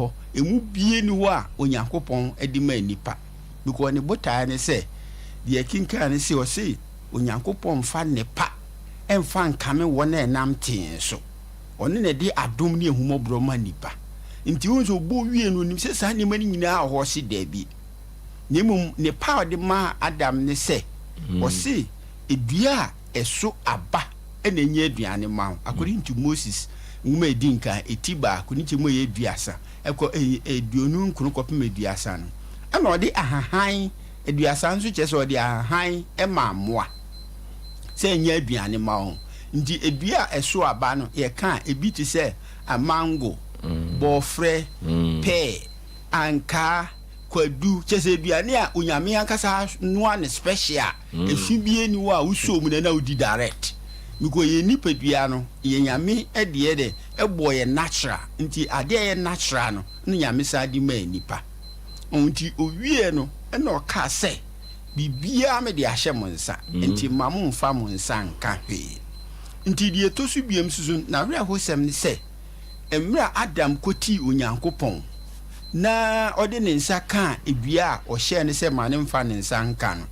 hɔ, emu bie ni hɔ a Onyankopɔn de maa nipa. Because ne botaeɛ ne sɛ, deɛ ɛkenkan ne sɛ, ɔse Onyankopɔn mfa nnepa ɛmfa nkame wɔn a ɛnam tee so. Ɔno na ɛde adom ne ahummɔborɔ ma nipa. Nti wohu sɛ ɔbɔ wie no, onim sɛ saa nneɛma no nyinaa wɔ hɔ, ɔse daabi. Na mmom ne pa a ɔde maa Adam ne sɛ, ɔse edua a ɛso aba ɛna ɛnyɛ aduane ma wo. According to Moses nwoma a ɛdi nkan, eti 1 ne kyɛmu a ɛyɛ 30 ɛkɔ 29 kɔpem 30 no, ɛna ɔde ahahan 30 nso kyerɛ sɛ ɔde ahahan ɛma mmoa sɛ ɛnyɛ aduane ma wo. Nti edua a ɛso aba no, yɛka a, ebi te sɛ amango, bɔɔfrɛ, pear, ankaa, kwadu, kyerɛ sɛ aduane a Onyame ankasa noa ne special, efi bi ani hɔ a wosɔ mu na wodi direct. Because yɛn nipadua no, yɛ Nyame ɛdeɛ dɛ ɛbɔ yɛ natural. Nti adeɛ a ɛyɛ natural no na Nyame saa de maa nipa. Nti owie no, ɛna ɔkaa sɛ biribiara mede ahyɛ mo nsa, nti ma mo mfa mo nsa nka hwee. Nti deɛ ɛtɔ so biam soso na awerɛhosɛm ne sɛ, mmerɛ a Adam kɔtii Onyankopɔn na ɔde ne nsa kaa edua a ɔhyɛɛ ne sɛ ma ne mfa ne nsa nka no,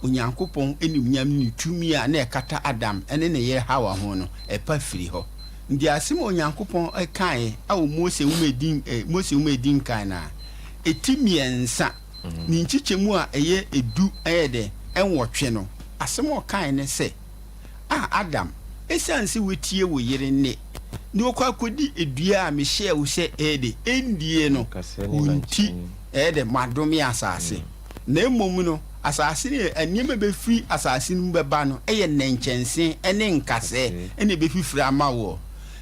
Onyankopɔn animuonyam ne tumi a na ɛkata Adam ne ne yere Hawa ho no ɛpa firi hɔ. Nti asɛm a Onyankopɔn ɛkaeɛ a wɔ Mose nwoma edi nkan na eti 3 ne nkyekyɛmu a ɛyɛ 10 ɛyɛ dɛ 8 no, asɛm a ɔkaeɛ ne sɛ, a Adam, ɛsiane sɛ wotie wo yere nne na wɔkɔ akɔdi edua a mehyɛɛ wo sɛ ɛyɛ de ɛndie no, wo nti ɛyɛ dɛ madome asase. Na mmom no, asase no, nneɛma bɛfiri asase no mu bɛba no ɛyɛ nnɛnkyɛnse ne nkasɛɛ ɛna ɛbɛfifiri ama woɔ.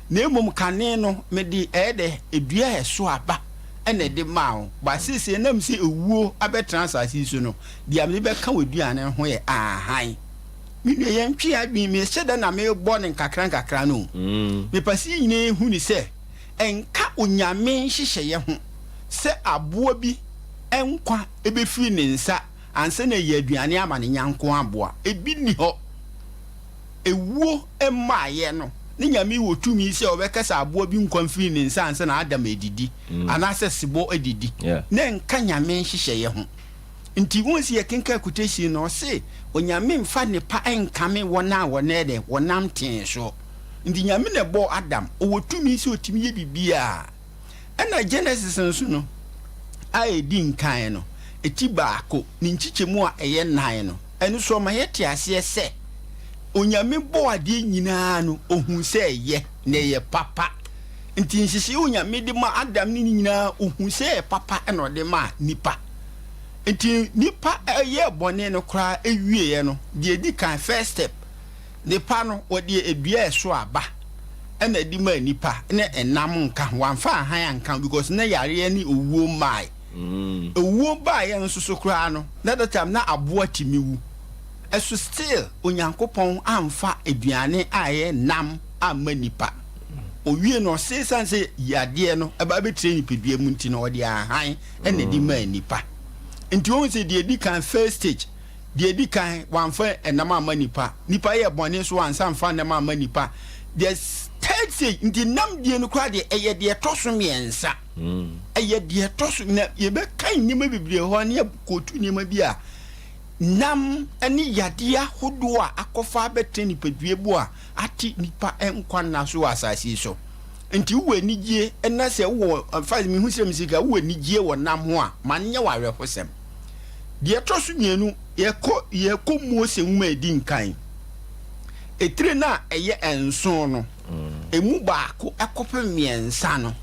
Na mmom kane no, mede ɛyɛ dɛ edua a ɛso aba ɛna ɛde maa wo. Ba seesei, nam sɛ ewuo abɛtena asase yi so no, deɛ mede bɛka wɔ aduane ho yɛ ahan. Me nua, yɛntwe adwene, mehyɛ dɛ na mebɔ ne nkakra nkakra no. Mepɛ sɛ yɛn nyinaa ehu ne sɛ, ɛnka Onyame nhyehyɛeɛ ho sɛ aboa bi nkwa ebɛfiri ne nsa ansa na ɛyɛ aduane ama ne nyanko aboa. Ebi nni hɔ. Ewuo mmaeɛ no ne Nyame wɔ tumi sɛ ɔbɛka sɛ aboa bi nkwa mfiri ne nsa ansa na Adam adidi anaasɛ sebɔ adidi. Na ɛnka Nyame nhyehyɛeɛ ho. Nti wɔn si yɛkenka quotation no, ɔse Onyame mfa nipa nkame wɔn a wɔn dɛ wɔnam tee soɔ. Nti Nyame na ɛbɔɔ Adam, ɔwɔ tumi sɛ ɔtumi yɛ biribiara. Ɛna Genesis nso no a ɛdi nkan no, eti 1 ne nkyekyɛmu a ɛyɛ 4 no, ɛno so ɔma yɛte aseɛ sɛ Onyame bɔɔ adeɛ nyinaa no, ohun sɛ ɛyɛ na ɛyɛ papa. Nti nhyehyɛeɛ Onyame de ma Adam ne ne nyinaa, ohun sɛ ɛyɛ papa ɛna ɔde ma nipa. Nti nipa ɛyɛ bɔne no koraa ewieɛ no, deɛ edi kan, first step, nipa no wɔde edua ɛso aba ɛna ɛde ma nipa ne ɛnam nka ho, wamfa ahan anka ho because ne yareɛ ne owuo mmae. Owuo baeɛ nso so koraa no, na that time na aboa tumi wu. Ɛso still Onyankopɔn amfa aduane a ɛyɛ nam amma nipa. Owie no, ɔse san sɛ yadeɛ no ɛba bɛtire nipadua mu nti no, ɔde ahan ɛna ɛde maa nipa. Nti wɔn sɛ deɛ edi kan, first stage, deɛ edi kan, wamfa ɛnam amma nipa. Nipa yɛ bɔne so, wansa mfa ɛnam amma nipa. The third stage, nti nam die no koraa deɛ, ɛyɛ deɛ ɛtɔ so 3. Ɛyɛ deɛ ɛtɔ so na yɛbɛka nneɛma bebree hɔ ne yɛkɔtu nneɛma bi a nam ne yadeɛ ahodoɔ a akɔfa abɛtena nipadua mu a ate nipa nkwa nna so wɔ asase yi so. Nti wowɔ anigye ɛna sɛ wowɔ fa mehu sɛ mesika wowɔ anigye wɔ nam ho a, ma no nyɛ wɔ awerɛhosɛm. Deɛ ɛtɔ so 2, yɛkɔ Mose nwoma a ɛdi nkan etire no a ɛyɛ 7 no, emu 1 ɛkɔpem 3 no,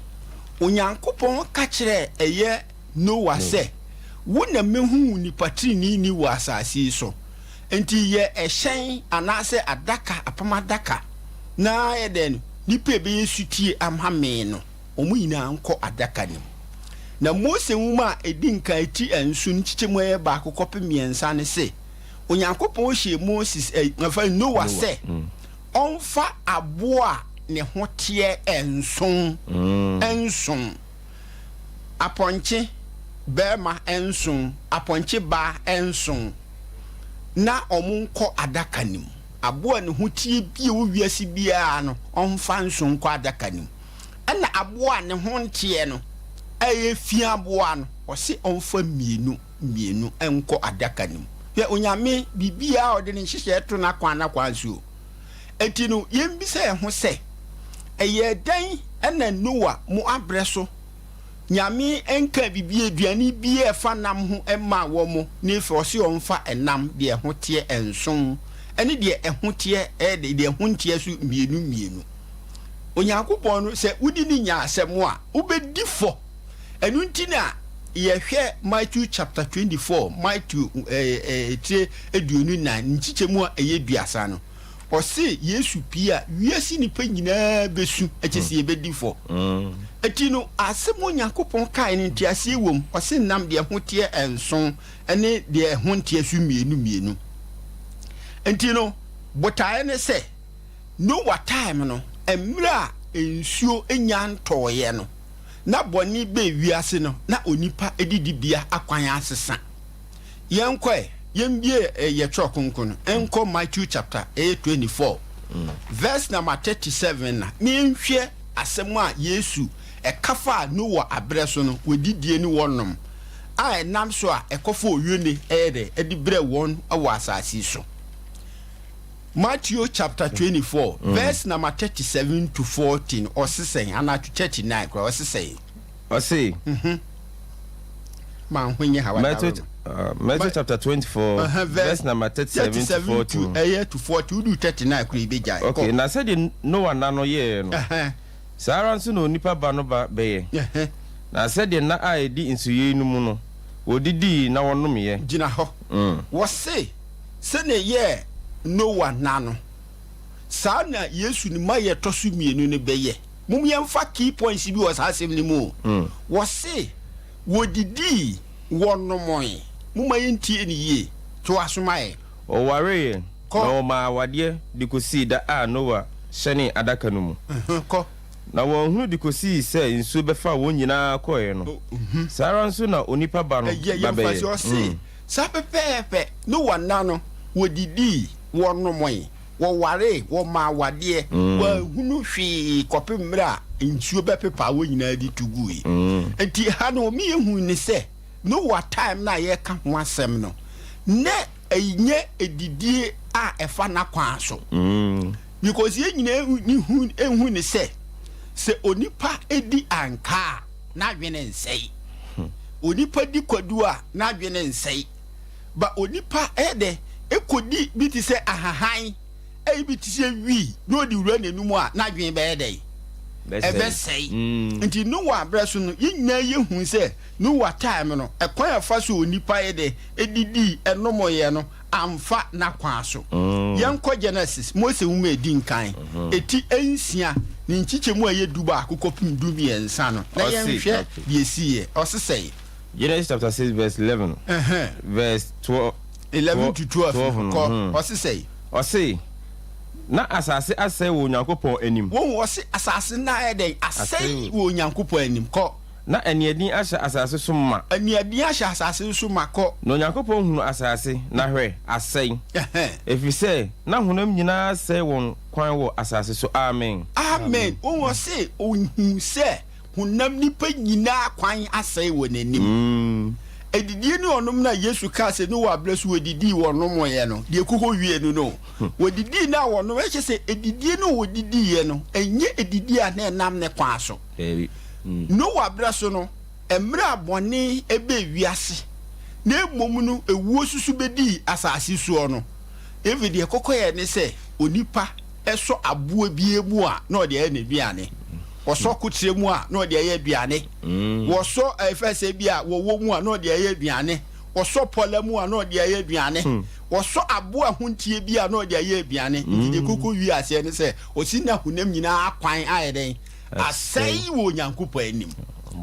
Onyankopɔn ka kyerɛɛ ɛyɛ Noa sɛ, wo na mehu nipa tirinini wɔ asase yi so, nti yɛ ɛhyɛn anaasɛ adaka, apam adaka, na yɛ dɛn no nipa ɛbɛyɛ sutie ama me no, wɔn nyinaa nkɔ adaka no mu. Na Mose nwoma a ɛdi nkan eti 7 nkyekyɛmu ɛyɛ 1 kɔpem 3 ne se, Onyankopɔn hyɛɛ Moses ɛ Noa sɛ ɔmfa aboa a ne ho teɛ 7 7, apɔnkye bɛrima 7, apɔnkye baa 7, na ɔmo nkɔ adaka no mu. Aboa ne ho teɛ bi a ɛwɔ wiase biara no, ɔmfa 7 nkɔ adaka no mu. Ɛna aboa a ne ho nteɛ no ɛyɛ fi aboa no, ɔse ɔmfa mmienu mmienu nkɔ adaka no mu. Hwɛ, Onyame, biribiara ɔde ne nhyehyɛɛ to n'akwan n'akwan so o. Enti no, yɛmbisa yɛn ho sɛ, ɛyɛɛ dɛn na Noa mo abrɛ so Nyame nkaa biribi aduane biaa ɛfa nam ho mmaa wɔn, ne afei ɔse ɔmfa ɛnam deɛ ɛho teɛ nson ɛne deɛ ɛho teɛ ɛɛ deɛ ɛho nteɛ so mmienu mmienu. Onyankopɔn no sɛ wodi ne nya asɛm a wobɛdi fɔ. Ɛno nti na yɛhwɛ Matthew chapter 24, Matthew ɛɛ tire 24 nkyekyɛmu a ɛyɛ duasa no. Ɔse Yesu pie a, wiase nnipa nyinaa bɛsu, ɛkyɛ sɛ yɛbɛdi fɔ. Ɛti no, asɛm Onyankopɔn kae no nteaseɛ wom. Ɔse nam deɛ ɛho teɛ nson ne deɛ ɛho nteɛ so mmienu mmienu. Nti no, botaeɛ ne sɛ, Noah time no, mmerɛ a nsuo nnya ntɔeɛ no, na bɔne bɛɛ wiase no, na onipa didibea akwan asesa. Yɛnkɔ ɛ, yɛmbie ɛ yɛ twerɛ kronkron no, nkɔ Matthew chapter ɛyɛ 24, verse number 37 na na yɛnhwɛ asɛm a Yesu ɛka faa Noah aberɛ so no, wɔdidie ne wɔnom a ɛnam so a ɛkɔfa oyone ɛyɛ dɛ ɛde brɛ wɔn wɔ asase yi so. Matthew chapter 24, verse number 37 to 40 no, ɔse sɛn? Anaa to 39 koraa, ɔse sɛn? Ɔse. Ma ho nyɛ hawa Matthew, Matthew chapter 24, verse number 37 to 40. Ɛyɛ to 40, wodu 39 kora yɛbɛgyae. Okay, na sɛdeɛ Noa nna no yɛɛ no, saa ara nso na onipa ba no ba bɛyɛ. Na sɛdeɛ nna a ɛdi nsuyei no mu no, wɔdidii na wɔnomeeɛ. Gyina hɔ. Wɔse sɛdeɛ ɛyɛɛ Noa nna no, saa na Yesu ne ma yɛtɔ so mmienu no bɛyɛ. Mom yɛmfa key points bi wɔ saa asɛm no mu o. Wɔse wɔdidii, wɔnomoe. Momma yɛntie no yie. Toa so ma yɛn. Wɔwareeɛ, na Kɔ. wɔmaa awadeɛ de kɔsii da a Noa hyɛnee adaka no mu. Kɔ. Na wɔanhunu de kɔsii sɛ nsuo bɛfaa wɔn nyinaa kɔeɛ no, saa ara nso na Onipa Ba no Ɛyɛ, ba yɛmfa bɛyɛ. si. Ɔse, saa pɛpɛɛpɛ, Noa nna no, wɔdidii, wɔnomoe. Wɔwaree, wɔmaa awadeɛ, wɔanhunu hwee kɔpem mmerɛ a nsuo bɛpepaa wɔn nyinaa de tu guui. Nti ha no wɔn yɛhuu ne sɛ Noah time no a yɛreka ho asɛm no, na ɛnyɛ adidie a ɛfa n'akwan so. Because yɛn nyinaa hu ne sɛ, sɛ onipa di ankaa a, n'adwene nsɛe. Onipa di kwadu a, n'adwene nsɛe. Ba onipa yɛ dɛ kodi bi te sɛ ahahan, ɛyi bi te sɛ wii na ɔde wura n'anum a, n'adwene bɛyɛ dɛn? Ɛbɛsɛe. Nti Noa berɛ so no, yɛn nyinaa yɛhu sɛ Noa time no, ɛkwan a ɛfa so onipa yɛ dɛ didii, ɛnomoeɛ no, amfa n'akwan so. Yɛnkɔ Genesis, Mose nwoma a ɛdi nkan, ɛti nsia, ne nkyekyɛmu a ɛyɛ dubaako kɔpem dumiɛnsa no, na yɛnhwɛ deɛ ɛsiiɛ. Ɔse sɛn? Genesis chapter 6 verse 11 verse 12 11 to 12 no kɔ ɔse sɛi. Ɔse, na asase asɛe wɔ Onyankopɔn anim. Wohu, ɔse asase no ayɛ dɛn? Asɛe wɔ Onyankopɔn anim. Kɔ. Na aniɛden ahyɛ asase so ma. Aniɛden ahyɛ asase so ma. Kɔ. Na Onyankopɔn hunuu asase, na hwɛ, asɛe, ɛfiri sɛ na honam nyinaa asɛe wɔn kwan wɔ asase so. Amen. Amen. Wohu, ɔse ɔhuu sɛ honam nnipa nyinaa kwan asɛe wɔ n'anim. Adidie ne ɔnom no a Yesu kaa sɛ Noa berɛ so wɔdidii wɔnomoeɛ no, deɛ ɛkɔ hɔ wie no no, wɔdidii no a wɔnom, ɛkyɛ sɛ adidie no a wɔdidiiɛ no, ɛnyɛ adidie a na ɛnam ne kwan so. Noa berɛ so no, mmerɛ a bɔne bɛɛ wiase, na mmom no ewuo susu bɛdii asase soɔ no, David deɛ ɛkɔkɔyɛɛ ne sɛ onipa sɔ aboa biara mu a na ɔde ayɛ n'aduane. Wɔsɔ kokyerɛ mu a na ɔde ayɛ aduane. Wɔsɔ ɛfɛ sɛ bi a wɔwɔ mu a na ɔde ayɛ aduane. Wɔsɔ pɔla mu a na ɔde ayɛ aduane. Wɔsɔ aboa ho nteɛ bi a na ɔde ayɛ aduane. Nti deɛ koko wie aseɛ ne sɛ ɔsi na honam nyinaa kwan ayɛ dɛn? Asɛe wɔ Onyankopɔn anim.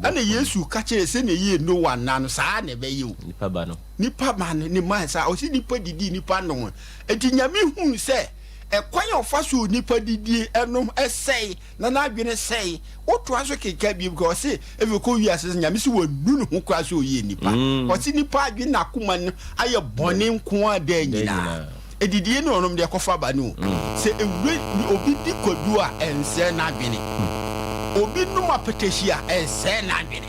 Ɛna Yesu ka kyerɛ sɛnea ɛyɛɛ Noa nna no saa na ɛbɛyɛ o. Nipa ba no. Nipa ba no ne mma saa. Ɔsi nipa didi nipa nom. Nti Nyame huu sɛ ɛkwan a ɔfa so onipa didie nom sɛe na n'adwene sɛe. Wotoa so kenkan bio because ɔse efi kɔ wiase sɛ Nyame se wanu ne ho koraa sɛ ɔyɛɛ nipa. Ɔse nipa adwene n'akoma no ayɛ bɔne nko ara daa nyinaa. Adidie ne ɔnom deɛ kɔfa ba no o. Sɛ ewura obi di kwadu a ɛnsɛe n'adwene. Obi nom apɛtɛhyi a ɛnsɛe n'adwene.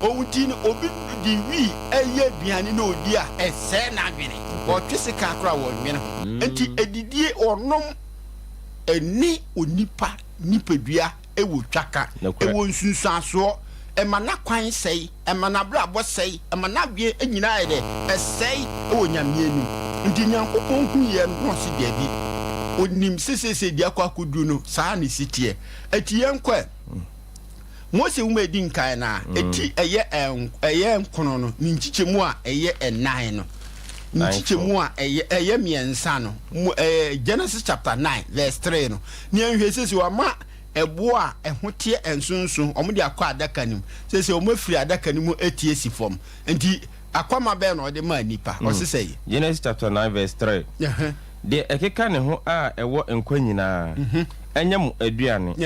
Owu nti no, obi de wii yɛ aduane na odi a, ɛsɛe n'adwene. Ɔtwe sekan koraa a, ɔnnwene ho. Enti adidie, ɔnom ne onipa nipadua wɔ twaka, ɛwɔ nsunsuansoɔ, ɛma n'akwan sɛe, ɛma n'abrabɔ sɛe, ɛma n'adwene nyinaa yɛ dɛ, ɛsɛe wɔ Nyame anim. Nti Nyankopɔn huiɛ no na ɔse daabi, ɔnim sɛ seesei deɛ akɔ akɔduru no saa na ɛsi teɛ. Ɛti yɛnkɔ ɛ. Mose nwoma a edi nkan no a eti ɛyɛ ɛyɛ nkono no, ne nkyekyɛmu a ɛyɛ ɛnan no, ne nkyekyɛmu a ɛyɛ ɛyɛ mmiɛnsa no, mo ɛɛ Genesis chapter 9 verse 3 no, ne yɛnhwɛ sese wama ɛboɔ a ɛho teɛ nsonson, wɔn de akɔ adaka no mu, sese wɔn afiri adaka no mu ati asi fam, nti akwama bɛn na ɔde maa nipa, ɔse sɛn? Genesis chapter 9 verse 3. Deɛ ɛkeka ne ho a ɛwɔ nkwa nyinaa, ɛnyɛ mo aduane.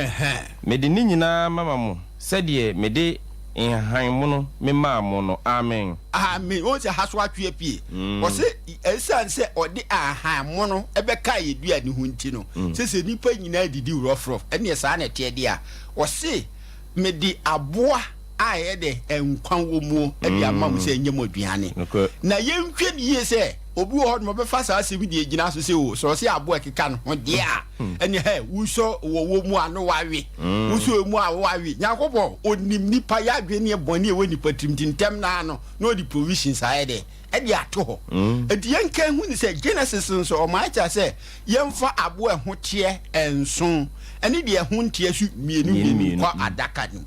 Mede ne nyinaa mama mo sɛdeɛ mede nhahan mono memaa mo no. Amen. Amen. Wohu sɛ ha so atwe apue. Ɔse ɛsiane sɛ ɔde ahahan mono bɛkaa yɛ dua no ho nti no, sese nnipa nyinaa didi rɔfrɔf. Ɛneɛ saa na ɛteɛ deɛ a, ɔse mede aboa a ɛyɛ dɛ nkwa wɔ muo de ama mo sɛ ɛnyɛ mo aduane. Na yɛnhwɛ no yie sɛ obi wɔ hɔ nom ɔbɛfa saa asɛm yi de agyina so sɛ o sɛ ɔse aboa ɛkeka ne ho deɛ a ɛne hɛ wosɔ wɔ wɔ mu a no wawe wosɔ mu a wawe. Nyankopɔn ɔnim nipa yɛ adwene ne bɔne ɛwɔ nipa tirim nti ntɛm naa no na ɔde provisions ayɛ dɛ ɛde ato hɔ. Nti yɛnka hu ne sɛ Genesis nso ɔma ɛkyɛ sɛ Yɛmfa aboa a ɛho teɛ nson ne deɛ ɛho nteɛ so mmienu mmienu nkɔ adaka no mu.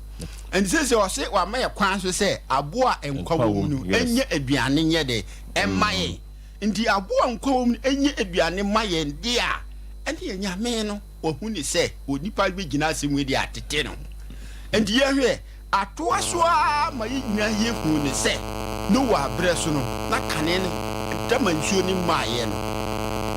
Ɛnti seesei ɔse wama yɛ kwan so sɛ aboa a nkwa wɔ mu no nyɛ aduane nyɛ dɛ mma yɛn. Nti aboa a nkwa wɔ mu no nyɛ aduane mma yɛn deɛ a, ɛneɛ Nyame no wahu ne sɛ onipa bɛgyina asɛm wei de atete ne ho. Nti yɛhwɛ Atoa so ara ma yɛn nyinaa yɛhuu no sɛ Noa berɛ so no, na kane no da ma nsuo no mmaeɛ no,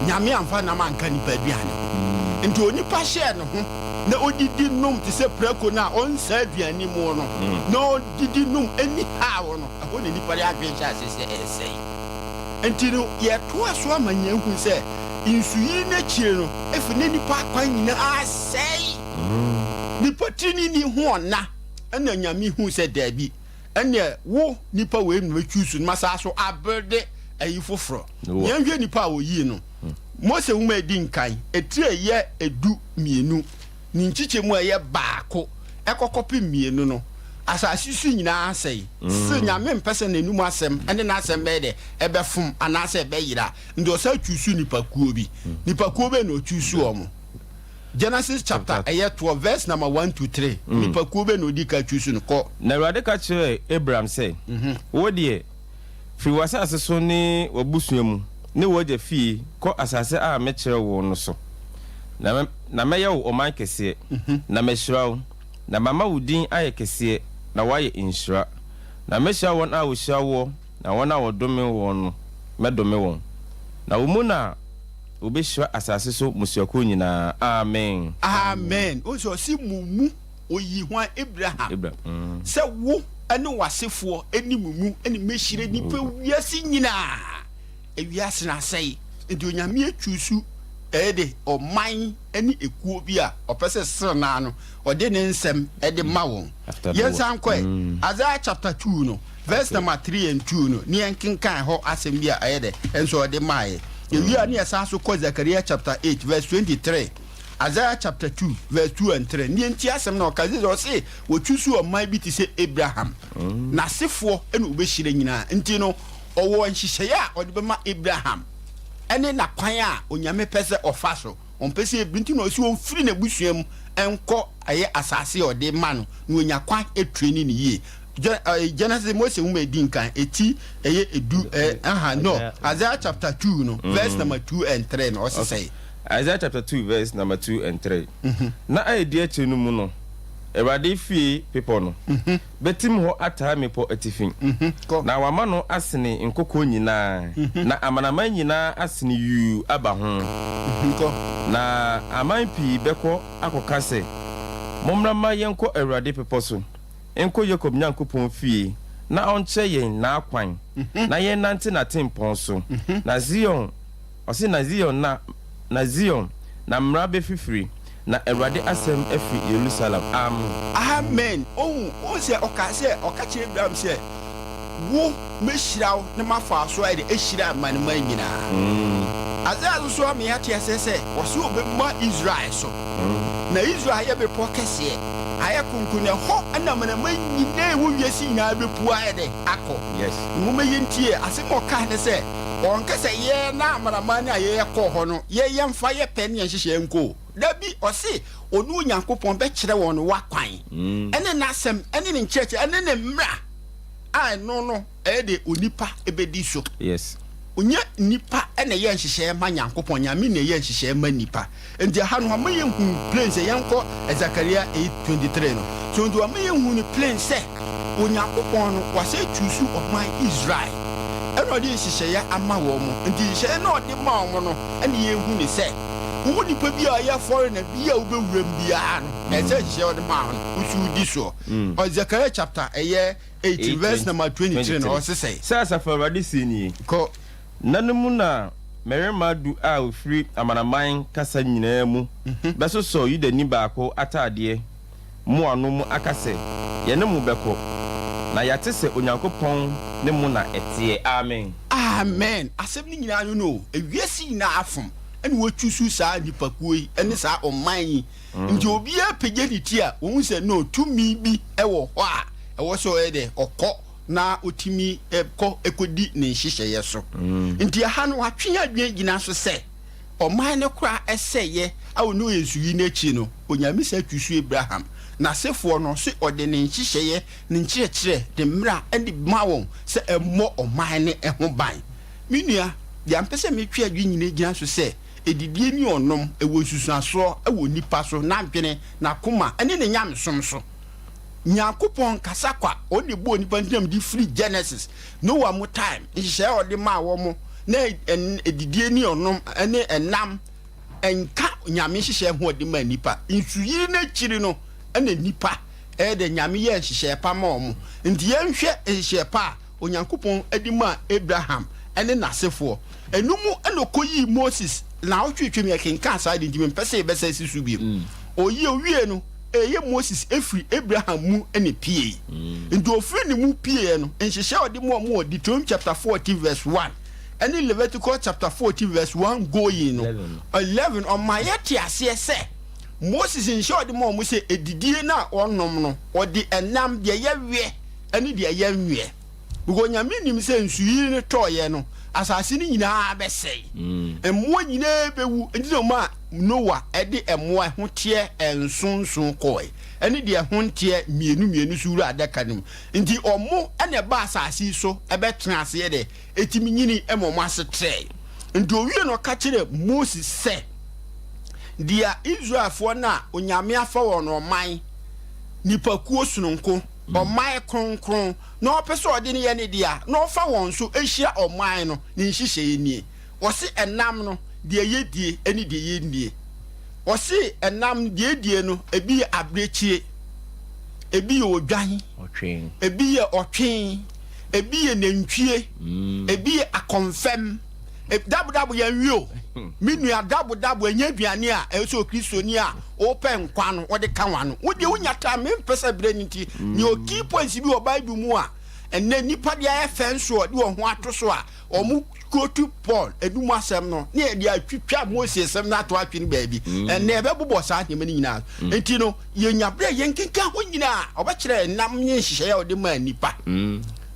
Nyame amfa nam anka nnipa aduane ho. Nti onipa hyɛɛ ne ho na ɔdidi nom te sɛ prako no a ɔnsa aduane mu no, na ɔdidi nom anyhow no, ɛhɔ na nnipa de adwene hyɛɛ aseɛ sɛ ɛresɛe. Nti no yɛtoa so ara ma yɛhu sɛ nsuyiri no akyire no, afei na nnipa akwan nyinaa asɛe. Nipa tirinini ho ɔna ɛna Nyame huu sɛ daabi ɛneɛ wo nipa wei na mɛchuusu no masa so abrede ayi foforɔ. Yɛnhwɛ nipa a ɔyii no. Mose nwoma a ɛdi nkan etire a ɛyɛ 12 ne nkyekyɛmu a ɛyɛ baako ɛkɔ kɔpem mmienu no, asase so nyinaa asɛe. Se Nyame mpɛ sɛ n'anum asɛm ɛne n'asɛm bɛyɛ dɛ ɛbɛfom anaasɛ ɛbɛyera nti ɔsan chuusu nipa kuo bi. Nipa kuo bɛn na ɔchuusu wɔn? Genesis chapter ɛyɛ toɔ verse number 1 to 3. Nipakuo bɛ na odi ka choose no kɔ. Na Awurade ka kyerɛɛ Abram sɛ, Wo deɛ, firi w'asase so ne w'abusua mu ne w'agya fie kɔ asase a mɛkyerɛ wo no so. Na na mɛyɛ wo ɔman kɛseɛ, na mahyira wo, na mama wo din ayɛ kɛseɛ, na woayɛ nhyira. Na mɛhyira wɔn a wɔhyira woɔ, na wɔn a wɔdome woɔ no, mɛdome wɔn. Na wo mu na. Wobehyira asase so mmusuakuw nyinaa. Amen. Amen. Wohu sɛ ɔse mo mu, oyi hwan? Abraham. Abraham. Sɛ wo ne w'asefoɔ ne mo mu ne mɛhyira nnipa wiase nyinaa. Ewiase no asɛe. Nti Onyame atwusu ɛyɛ de ɔman ne ekuo bi a ɔpɛ sɛ sere naa no ɔde ne nsɛm de ma wɔn. Yɛnsan nkɔ ɛ. Isaiah chapter 2 no. Verse number 3 and 2 no, ne yɛnkenkan hɔ asɛm bi a ɛyɛ dɛ nso ɔde maeɛ. Yɛwie a, ne yɛsan so kɔ Zechariah chapter 8 verse 23, Isaiah chapter 2 verse 2 and 3. Ne yɛntie asɛm na ɔka sɛ ɔse wɔtwi so ɔman bi te sɛ Abraham, n'asefoɔ na wɔbɛhyira nyinaa. Nti no, ɔwɔ nhyehyɛeɛ a ɔde bɛma Abraham ɛne n'akwan a Onyame pɛ sɛ ɔfa so. Ɔmpɛ sɛ ebi nti na ɔsi ɔmfiri n'abusua mu nkɔ ɛyɛ asase a ɔde ma no na ɔnya kwan atreni no yie. Genesis Mose nwoma edi nkan eti ɛyɛ edu ɛ aha no Isaiah chapter 2 no verse number 2 and 3 no ɔse sɛn? Isaiah chapter 2 verse number 2 and 3 Na a edi akyiri no mu no, Awurade fie bepɔ no bɛtim hɔ ataa mmepɔ atifi, na wama no asene nkokoɔ nyinaa, na amanaman nyinaa asene yuu aba ho. Na aman pii bɛkɔ akɔka sɛ, Mommra mma yɛnkɔ Awurade bepɔ so, nkɔ Yakob Nyankopɔn fie, na ɔnkyerɛ yɛn n'akwan, na yɛnnante n'atempɔn so. Na Sion, ɔse na Sion na, na Sion na mmara bɛfifiri, Na Awurade asɛm afiri Yerusalem. Amen. Amen. Ohu, wohu sɛ ɔkaa sɛ, ɔka kyerɛɛ Abraham sɛ, Wo, mɛhyira wo na mafa wo so ayɛ dɛ ahyira amanaman nyinaa. Isaiah nso so ama yɛate aseɛ sɛ, ɔse ɔbɛma Israel so. Na Israel yɛ bepɔ kɛseɛ, ayɛ kronkron, na ɛhɔ na amanaman nyinaa a ɛwɔ wiase nyinaa bɛpu ayɛ dɛ akɔ. Yes. Momma yɛntie asɛm a ɔkae ne sɛ, ɔnka sɛ yɛn na amanaman no a yɛkɔɔ hɔ no, yɛn yɛmfa yɛ pɛ ne yɛn nhyehyɛɛ nkɔ o. Dabi, ɔse ɔne Onyankopɔn bɛkyerɛ wɔn w'akwan, ne n'asɛm, ne ne nkyerɛkyerɛ, ne ne mmara a ɛno no ɛyɛ deɛ onipa bɛdi so. Yes. Ɔnyɛ nipa na ɛyɛ nhyehyɛɛ ma Nyankopɔn, Nyame na ɛyɛ nhyehyɛɛ ma nipa. Nti ɛha no wama yɛhu plain sɛ, yɛnkɔ Zakaria 8:23 no. So nti wama yɛhu no plain sɛ Onyankopɔn no wasɛ choose ɔman Israel ɛna ɔde nhyehyɛeɛ ama wɔn. Nti nhyehyɛeɛ no a ɔde ma wɔn no ɛna yɛhu ne sɛ, Wo nipa bi a ɔyɛ foreigner bi a wobɛwura mu biara no, ɛsɛ nhyehyɛeɛ a ɔde maa wo no, wo so wodi soɔ. Ɔ Zechariah chapter ɛyɛ 8 verse number 23 no, ɔse sɛn? Sɛ Asafo Awurade seɛ nie, Kɔ. Nna no mu na mmarima du a wɔfiri amanaman kasa nyinaa mu bɛsosɔ Yudani baako atadeɛ mmuano mu aka sɛ, Yɛne mo bɛkɔ, na yɛate sɛ Onyankopɔn ne mo na ɛteɛ. Amen. Amen! Asɛm no nyinaa no no o, ewiase nyinaa afom ɛna wɔachusu saa nnipakuo yi ne saa ɔman yi. Nti obiara pagya ne ti a, wɔhu sɛ no, tumi bi wɔ hɔ a ɛwɔ sɛ ɔyɛ dɛ, ɔkɔ na ɔtumi kɔ kɔdi ne nhyehyɛeɛ so. Nti ɛha no, wɔatwe yɛn adwene agyina so sɛ ɔman no koraa sɛeɛ a ɔne ɔyɛ nsuyi no akyi no, Onyame san chusu Abraham n'asefoɔ no se ɔde ne nhyehyɛeɛ, ne nkyerɛkyerɛ, ne mmara de ma wɔn sɛ ɛmmɔ ɔman no ho ban. Me nua, deɛ mpɛ sɛ metwe adwene nyina gyina so sɛ, adidie ne ɔnom, ɛwɔ nsusuasoɔ wɔ nipa so, n'adwene, n'akoma, ne ne nyamesom so. Nyankopɔn kasa kwa, ɔno na ɛbɔɔ nipa nti de firi Genesis, Noah mo time, nhyehyɛeɛ a ɔde maa wɔn, na adidie ne ɔnom ne ɛnam nka Nyame nhyehyɛeɛ ho a ɔde maa nipa. Nsuyiri no akyiri no na nipa ɛyɛ dɛ Nyame yɛɛ nhyehyɛeɛ pa maa wɔn. Nti yɛnhwɛ nhyehyɛeɛ pa a Onyankopɔn de maa Abraham ne n'asefoɔ. Ɛno mu na ɔkɔyii Moses. Naawɔtwe retwam yɛkenkaa saa ade nti mempɛ sɛ yɛbɛsan asi so bio. Ɔyi ɔwiee no, ɛyɛ Moses firi Abraham mu na ɛpueeɛ. Nti ɔfiri ne mu pueeɛ no, nhyehyɛɛ a ɔde maa wɔn wɔ Deuteronomy chapter 14 verse 1 ɛne Leviticus chapter 14 verse 1 going no, 11, ɔma yɛte aseɛ sɛ Moses nhyehyɛɛ a ɔde maa wɔn sɛ adidie no a wɔnom no, ɔde ɛnam deɛ yɛweɛ ɛne deɛ ɛyɛ nweɛ because Nyame nim sɛ nsuyiri no tɔɔyɛ no asase no nyinaa bɛsɛe, mmoa nyinaa bɛwu, nti na ɔmaa Noah ɛde mmoa ɛho teɛ nsonson kɔɔe ɛne deɛ ɛho nteɛ mmienu mmienu so wura adaka no mu, nti ɔmo ɛna ɛba asase yi so ɛbɛtena aseɛ dɛ ɛtumi nyini ɛma ɔmo ase trɛe. Nti owie no ɔka kyerɛ Moses sɛ deɛ Israelfoɔ no a Onyame afa wɔn ɔman nipakuo sononko ɔman kronkron, na ɔpɛ sɛ ɔde no yɛ ne dea, na ɔfa wɔn so hyira ɔman no, ne nhyehyɛeɛ nie. Ɔse ɛnam no, deɛ yɛdie ne deɛ yɛnnie. Ɔse ɛnam no, deɛ yɛdie no, ebi yɛ abirekyie, ebi yɛ odwan, ebi yɛ ɔtwe, ebi yɛ nantwie, ebi yɛ akɔmfɛm. Dabodabo yɛnwe o. Me nua, dabodabo ɛnyɛ aduane a ɛwɔ sɛ Okristoni a wopɛ nkwa no wode ka w'ano. Wo deɛ wonya time, mempɛ sɛ berɛ no nti, nea ɔ key points bi wɔ Bible mu a ɛnnɛ nnipa de ayɛ fɛ nso de wɔn ho ato so a wɔn quote Paul anum asɛm no ne yɛde atwitwa Mose asɛm no ato atwene baabi. Ɛnnɛ yɛbɛbobɔ saa nneɛma no nyinaa. Nti no yɛnya berɛ a yɛnkenkan hɔ nyinaa ɔbɛkyerɛ nam ne nhyehyɛeɛ a ɔde maa nnipa.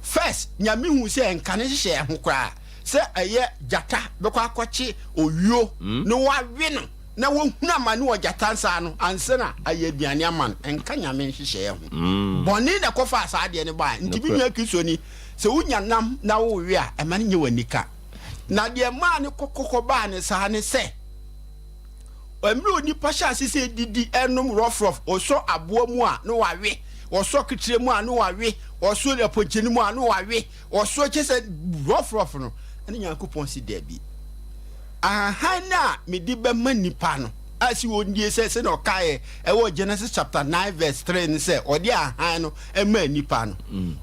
First, Nyame hu sɛ ɛnka ne nhyehyɛeɛ ho koraa sɛ ɛyɛ gyata bɛkɔ akɔkye owuo na wawe no na wahunu amane wɔ gyata nsa ano ansa na ayɛ aduane ama no. Ɛnka Nyame nhyehyɛeɛ ho. Bɔne na ɛkɔfaa saa adeɛ no baeɛ. Nti me nua Kristoni, sɛ wonya nam na wowe a, ɛma no nyɛ w'anika. Na deɛ ɛmaa no kɔkɔkɔ baa no saa ne sɛ, mmerɛ onipa hyɛ ase sɛ didi ɛnom rɔfrɔf, ɔsɔ aboa mu a na wawe, ɔsɔ ketewa mu a na wawe, ɔsɔ apɔnkyɛni mu a na wawe, Ɔsoro kyɛ sɛ rɔfrɔf no, ɛne Nyankopɔn se dabi. Ahahan no a mede bɛma nnipa no, a si wɔn die sɛ sɛnea ɔkaeɛ ɛwɔ Genesis chapter 9 verse 3 no sɛ ɔde ahahan no ɛmaa nnipa no.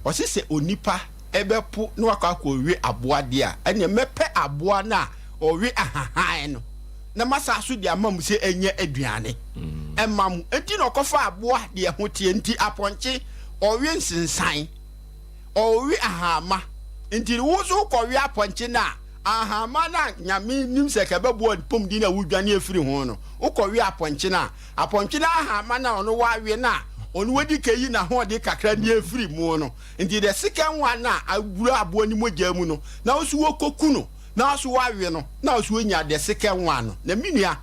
Ɔse sɛ onipa ɛbɛpo na wakɔ akɔwe aboa deɛ a, ɛneɛ mɛpɛ aboa no a ɔwe ahahan no. na masa so de ama mo sɛ ɛnyɛ aduane ɛma mo. Enti na ɔkɔfa aboa deɛ ɛho teɛ. Nti apɔnkye ɔwe nsensan, ɔwe ahama. Nti wo nso wokɔwe apɔnkye no a, ahama no a Nyame nim sɛ ka ɛbɛboa pɔmuden a wodwane afiri ho no, wokɔwe apɔnkye no a, apɔnkye no ahama no a ɔno wawe no a, ɔno wadi ka yi n'ahoɔden kakra ne afiri mu no. Nti the second one a awura aboa no mogya mu no, na wo nso wokɔku no, na wo nso wawe no, na wo nso wonya the second one no. Na me nua,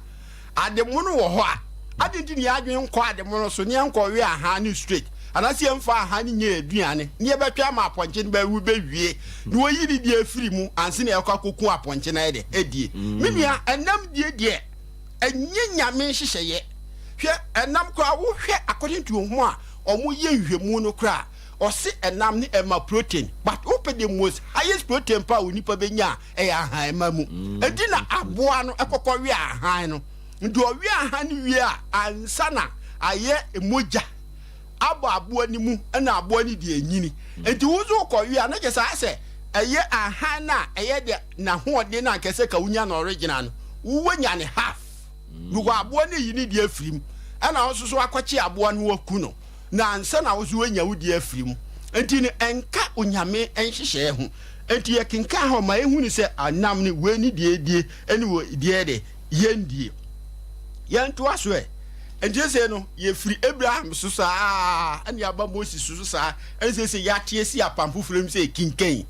ade mono wɔ hɔ a, ade nti ne yɛadwene nkɔ ade mono so ne yɛnkɔwe ahan no straight, anaasɛ yɛmfa ahan no nyɛ aduane ne yɛbɛtwɛn ama apɔnkye no bɛwe bɛwie na wɔyi ne deɛ afiri mu ansa na yɛkɔ akɔku apɔnkye no ayɛ dɛ adie. Me nua, ɛnam die deɛ ɛnyɛ Nyame nhyehyɛeɛ. Hwɛ, ɛnam koraa wohwɛ according to ho a wɔyɛ nhwɛmu no koraa, ɔse ɛnam ne ɛma protein, but wopɛ the most highest protein pa a onipa bɛnya a, ɛyɛ ahan mu. Enti na aboa no ɛkɔkɔ we ahan no. Nti ɔwe ahan no wie a, ansa na ayɛ mogya abɔ aboa no mu, ɛna aboa no deɛ nyini. Nti wo nso wokɔwe a, na kyɛ sɛ ayɛ sɛ ɛyɛ ahan no a ɛyɛ de n'ahoɔden no ankɛsɛ ka wonya no original no, wowanya ne half, because aboa no yi ne deɛ afiri mu, ɛna wo nso so akɔkye aboa no waku no na ansa na wo nso woanya wo deɛ afiri mu. Nti no ɛnka Onyame nhyehyɛɛ ho. Nti yɛkenkan hɔ ma ɛhu no sɛ anam no wei ne deɛ ɛdie ɛne wɔ deɛ de yɛndie. Yɛntoa so ɛ. Nti sɛ no yɛfiri Abraham so saa ɛne aba Moses so saa, ɛne sɛ yɛate asi apam foforɔ mu sɛ yɛkenkan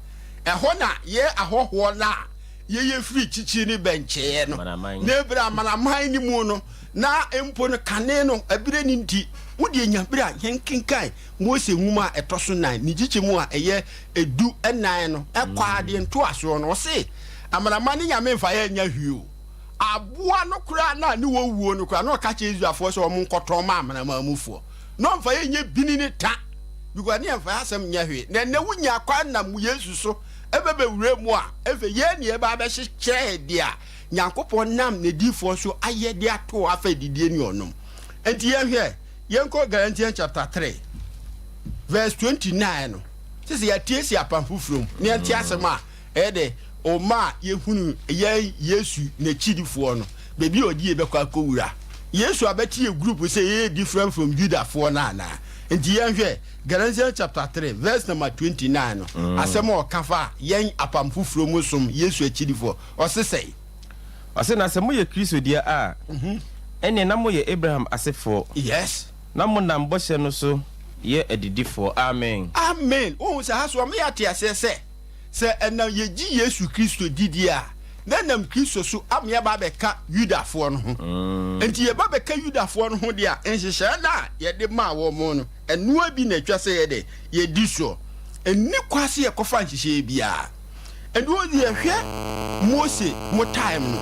ɛhɔ na yɛ ahɔhoɔ no a yɛyɛ firi kyikyi ne bɛnkyɛeɛ no Amanaman. Na ɛberɛ amanaman no mu no na mpo no kane no ɛberɛ no nti wodeɛ nya berɛ a yɛnkenkan Mose nwoma a ɛtɔ so 4 ne nkyekyɛ mu a ɛyɛ 14 no ɛkɔ adeɛ ntoasoɔ no, ɔse amanaman ne Nyame mfa yɛ nya hwee o. Aboa no koraa na ne wɔwuo no koraa na ɔka kyerɛ Israelfoɔ sɛ ɔmo nkɔtɔn ma amanaman mufoɔ na ɔmfa yɛ nyɛ bini ne ta, because ne yɛmfa yɛ asɛm nyɛ hwee. Na ɛnɛ wonya kwan nam Yesu so ɛbɛbɛwura mu a, ɛfɛ yɛn ne yɛba abɛhyehyɛ deɛ a Nyankopɔn nam n'adiyifoɔ so ayɛ de ato afa adidie ne ɔnom. Nti yɛnhwɛ, yɛnkɔ Galatians chapter 3 verse 29 no, sɛ yɛate asi apam foforɔ mu na yɛnte asɛm a ɛyɛ dɛ ɔma a yɛhunu yɛn Yesu n'akyidifoɔ no baabi a ɔde yɛ bɛkɔ akɔwura. Yesu abɛte yɛ group sɛ yɛyɛ different from Judafoɔ no anaa? Nti yɛnhwɛ Galatians chapter 3 verse number 29 no, asɛm a ɔka fa yɛn apam foforɔ mu som Yesu akyidifoɔ, ɔse sɛe. Ɔse, na sɛ moyɛ Kristo deɛ a, ɛnneɛ na moyɛ Abraham asefoɔ. Na monam bɔhyɛ no so yɛ adidifoɔ. Amen. Amen. Wohu sɛ ha so ɔma yɛate aseɛ sɛ, sɛ ɛnam yɛgye Yesu Kristo didie a, na ɛnam Kristo so ama yɛaba abɛka Yudafoɔ no ho. Enti yɛba bɛka Yudafoɔ no ho deɛ a, nhyehyɛeɛ no a yɛde maa wɔn no, ɛnoa bi na ɛtwa sɛ yɛde yɛdi soɔ. Ɛnni kwa sɛ yɛkɔfa nhyehyɛeɛ biara. Ɛnti wɔn yɛhwɛ Mose mo time no,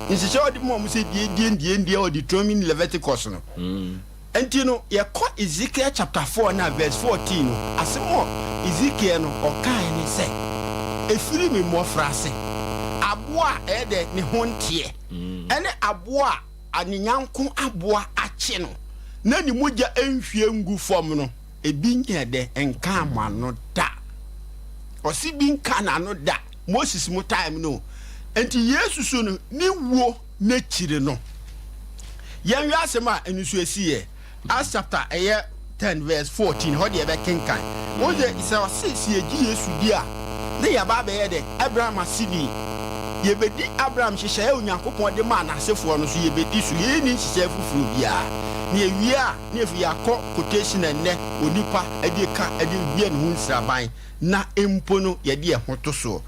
nhyehyɛeɛ a ɔde maa wɔn sɛ die die ndie ndie wɔ Deuteronomy ne Leviticus no. Nti no yɛkɔ Ezekiel chapter 4 na verse 14 no, asɛm a Ezekiel no ɔkae ne sɛ, ɛfiri me mmɔfraase, aboa a ɛyɛ dɛ ne ho nteɛ, ɛne aboa a ne nyanko aboa akye no na ne mogya nhwie ngu fam no, ebi nyɛ dɛ nka mo ano da. Ɔse bi nka n'ano da, Moses mo time no. Nti Yesu so no ne wuo n'akyiri no, yɛnhwɛ asɛm a ɛno nso ɛsiiɛ. Acts chapter ɛyɛ 10 verse 14 hɔ deɛ ɛbɛkenkan. Wɔn sɛ sɛ ɔse sɛ yɛgye Yesu di a, na yɛaba abɛyɛ dɛ Abraham aseni. Yɛbɛdi Abraham nhyehyɛeɛ a Onyankopɔn de maa n'asefoɔ no so, yɛbɛdi so. Yɛnni nhyehyɛeɛ foforɔ biara. Na yɛwie a, na yɛfiri yɛakɔ quotation a nnɛ onipa de ka de wie ne ho nsraban na mpo no yɛde yɛn ho to soɔ.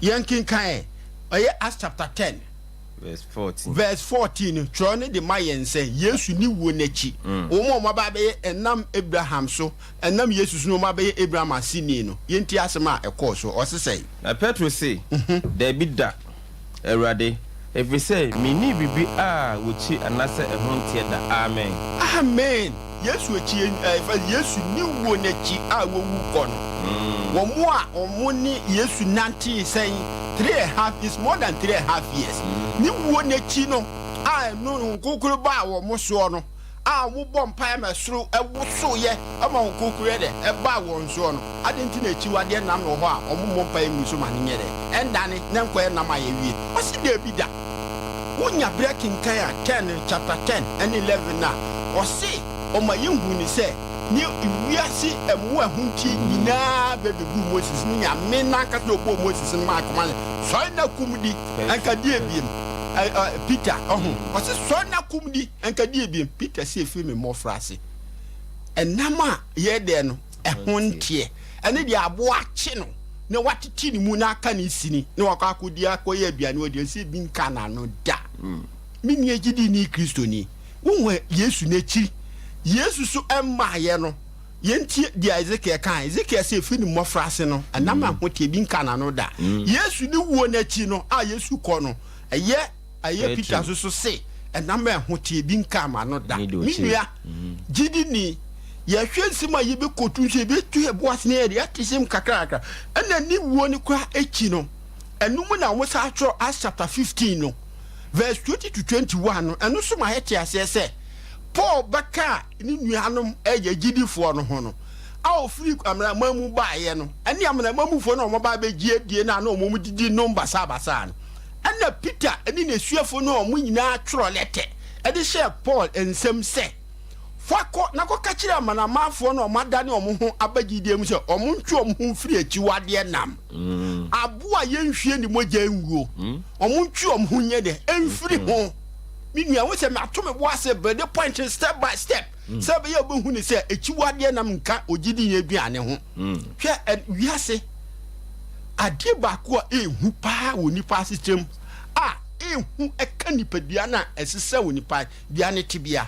Yɛnkenkan ɛ, ɛyɛ Acts chapter 10 verse 14. Verse 14 no, twerɛ no de ma yɛn sɛ Yesu ne wuo n'akyi, wɔn a wɔaba abɛyɛ ɛnam Abraham so, ɛnam Yesu so na wɔn abɛyɛ Abraham aseni no, yɛntie asɛm a ɛkɔɔ so. Ɔse sɛn? Na Petro se, Dabi da, Awurade, ɛfiri sɛ mennii biribi a wɔkyi anaasɛ ɛho nteɛ da. Amen. Amen. Yesu akyi, ɛɛ, Yesu ne wuo n'akyi a wɔwu kɔ no, wɔn a wɔn ne Yesu nantee sɛn 3½ is more than 3½ years. Ne wuo n'akyi no a ɛno Honhom Kronkron baa wɔn soɔ no, a wɔn bɔ mpaeɛ ma ɛsoro ɛwosoeɛ ma Honhom Kronkron yɛ dɛ ɛbaa wɔn soɔ no, adɛn nti na akyiwadeɛ nam wɔ hɔ a wɔn mmɔ mpaeɛ ngu so ma no nyɛ dɛ ɛndane na nkɔyɛ nam a yɛwie? Ɔse daabi da. Wonya berɛ kenkan a 10 no, chapter 10 ne 11 no a, ɔse ɔma yɛhu no sɛ ne wiase mmoa ɛho nteɛ nyinaa bɛbɛguu Moses ne Nyame no ankasa a ɔbɔɔ Moses no maa akoma no sɔre na kum di ɛnka deɛ biem ɛ, ɛ, Peter ɔho ɔse sɔre na kum di ɛnka deɛ biem Peter se ɛfiri me mmɔfra ase ɛnam a yɛdɛ no ɛho nteɛ ɛne deɛ aboa akye no na watete ne mu na aka ne sini na wakɔ akɔdi akɔyɛ aduane ɔde ɛsɛ bi nka n'ano da. Me nua gyidini Kristoni, wohu Yesu n'akyiri. Yesu so mmaeɛ no, yɛntie deɛ Ezekiel kae. Ezekiel sɛ ɛfiri ne mmɔfraase no, ɛnam ahoteɛ bi nka n'ano da. Yesu ne wuo no akyi no, a Yesu kɔ no, ɛyɛ ɛyɛ Peter nso so se, ɛnam ahoteɛ bi nka m'ano da. Me nua gyidini, yɛhwɛ nsɛm a yɛbɛkɔtu nso, yɛbɛtu yɛn bo ase na yɛde ate sɛm kakrakra. Ɛna ne wuo no koraa akyi no, ɛno mu na wɔsan twerɛ Acts chapter 15 no, verse 20 to 21 no, ɛno nso ma yɛte aseɛ sɛ Paul bɛkaa ne nuanom ɛyɛ gyidifoɔ no ho no, a ɔfiri amanaman mu baeɛ no, ɛne amanaman mufoɔ no a wɔba abɛgye adie no a na wɔn didi nom basaabasaa no, ɛna Peter ne n'asuafoɔ no a wɔn nyinaa twerɛ lɛtɛ de hyɛɛ Paul nsam sɛ, Fa kɔ na kɔka kyerɛ amanamanfoɔ no a wɔadane wɔn ho aba gyidie mu sɛ wɔntwe wɔn ho mfiri akyiwadeɛ nam aboa a yɛnhwie ne mogya nguo, wɔntwe wɔn ho nyɛ dɛ mfiri ho. Me nua, wo sɛ mato me bo ase bere point step by step sɛ ɛbɛyɛ wobɛhu ne sɛ akyiwadeɛ nam nka ogyidini aduane ho. Hwɛ, wiase adeɛ baako a ɛhu paa wɔ nipa asekyerɛm a ɛhu ɛka nipadua no a ɛsesɛ wɔ nipa dua ne tebea.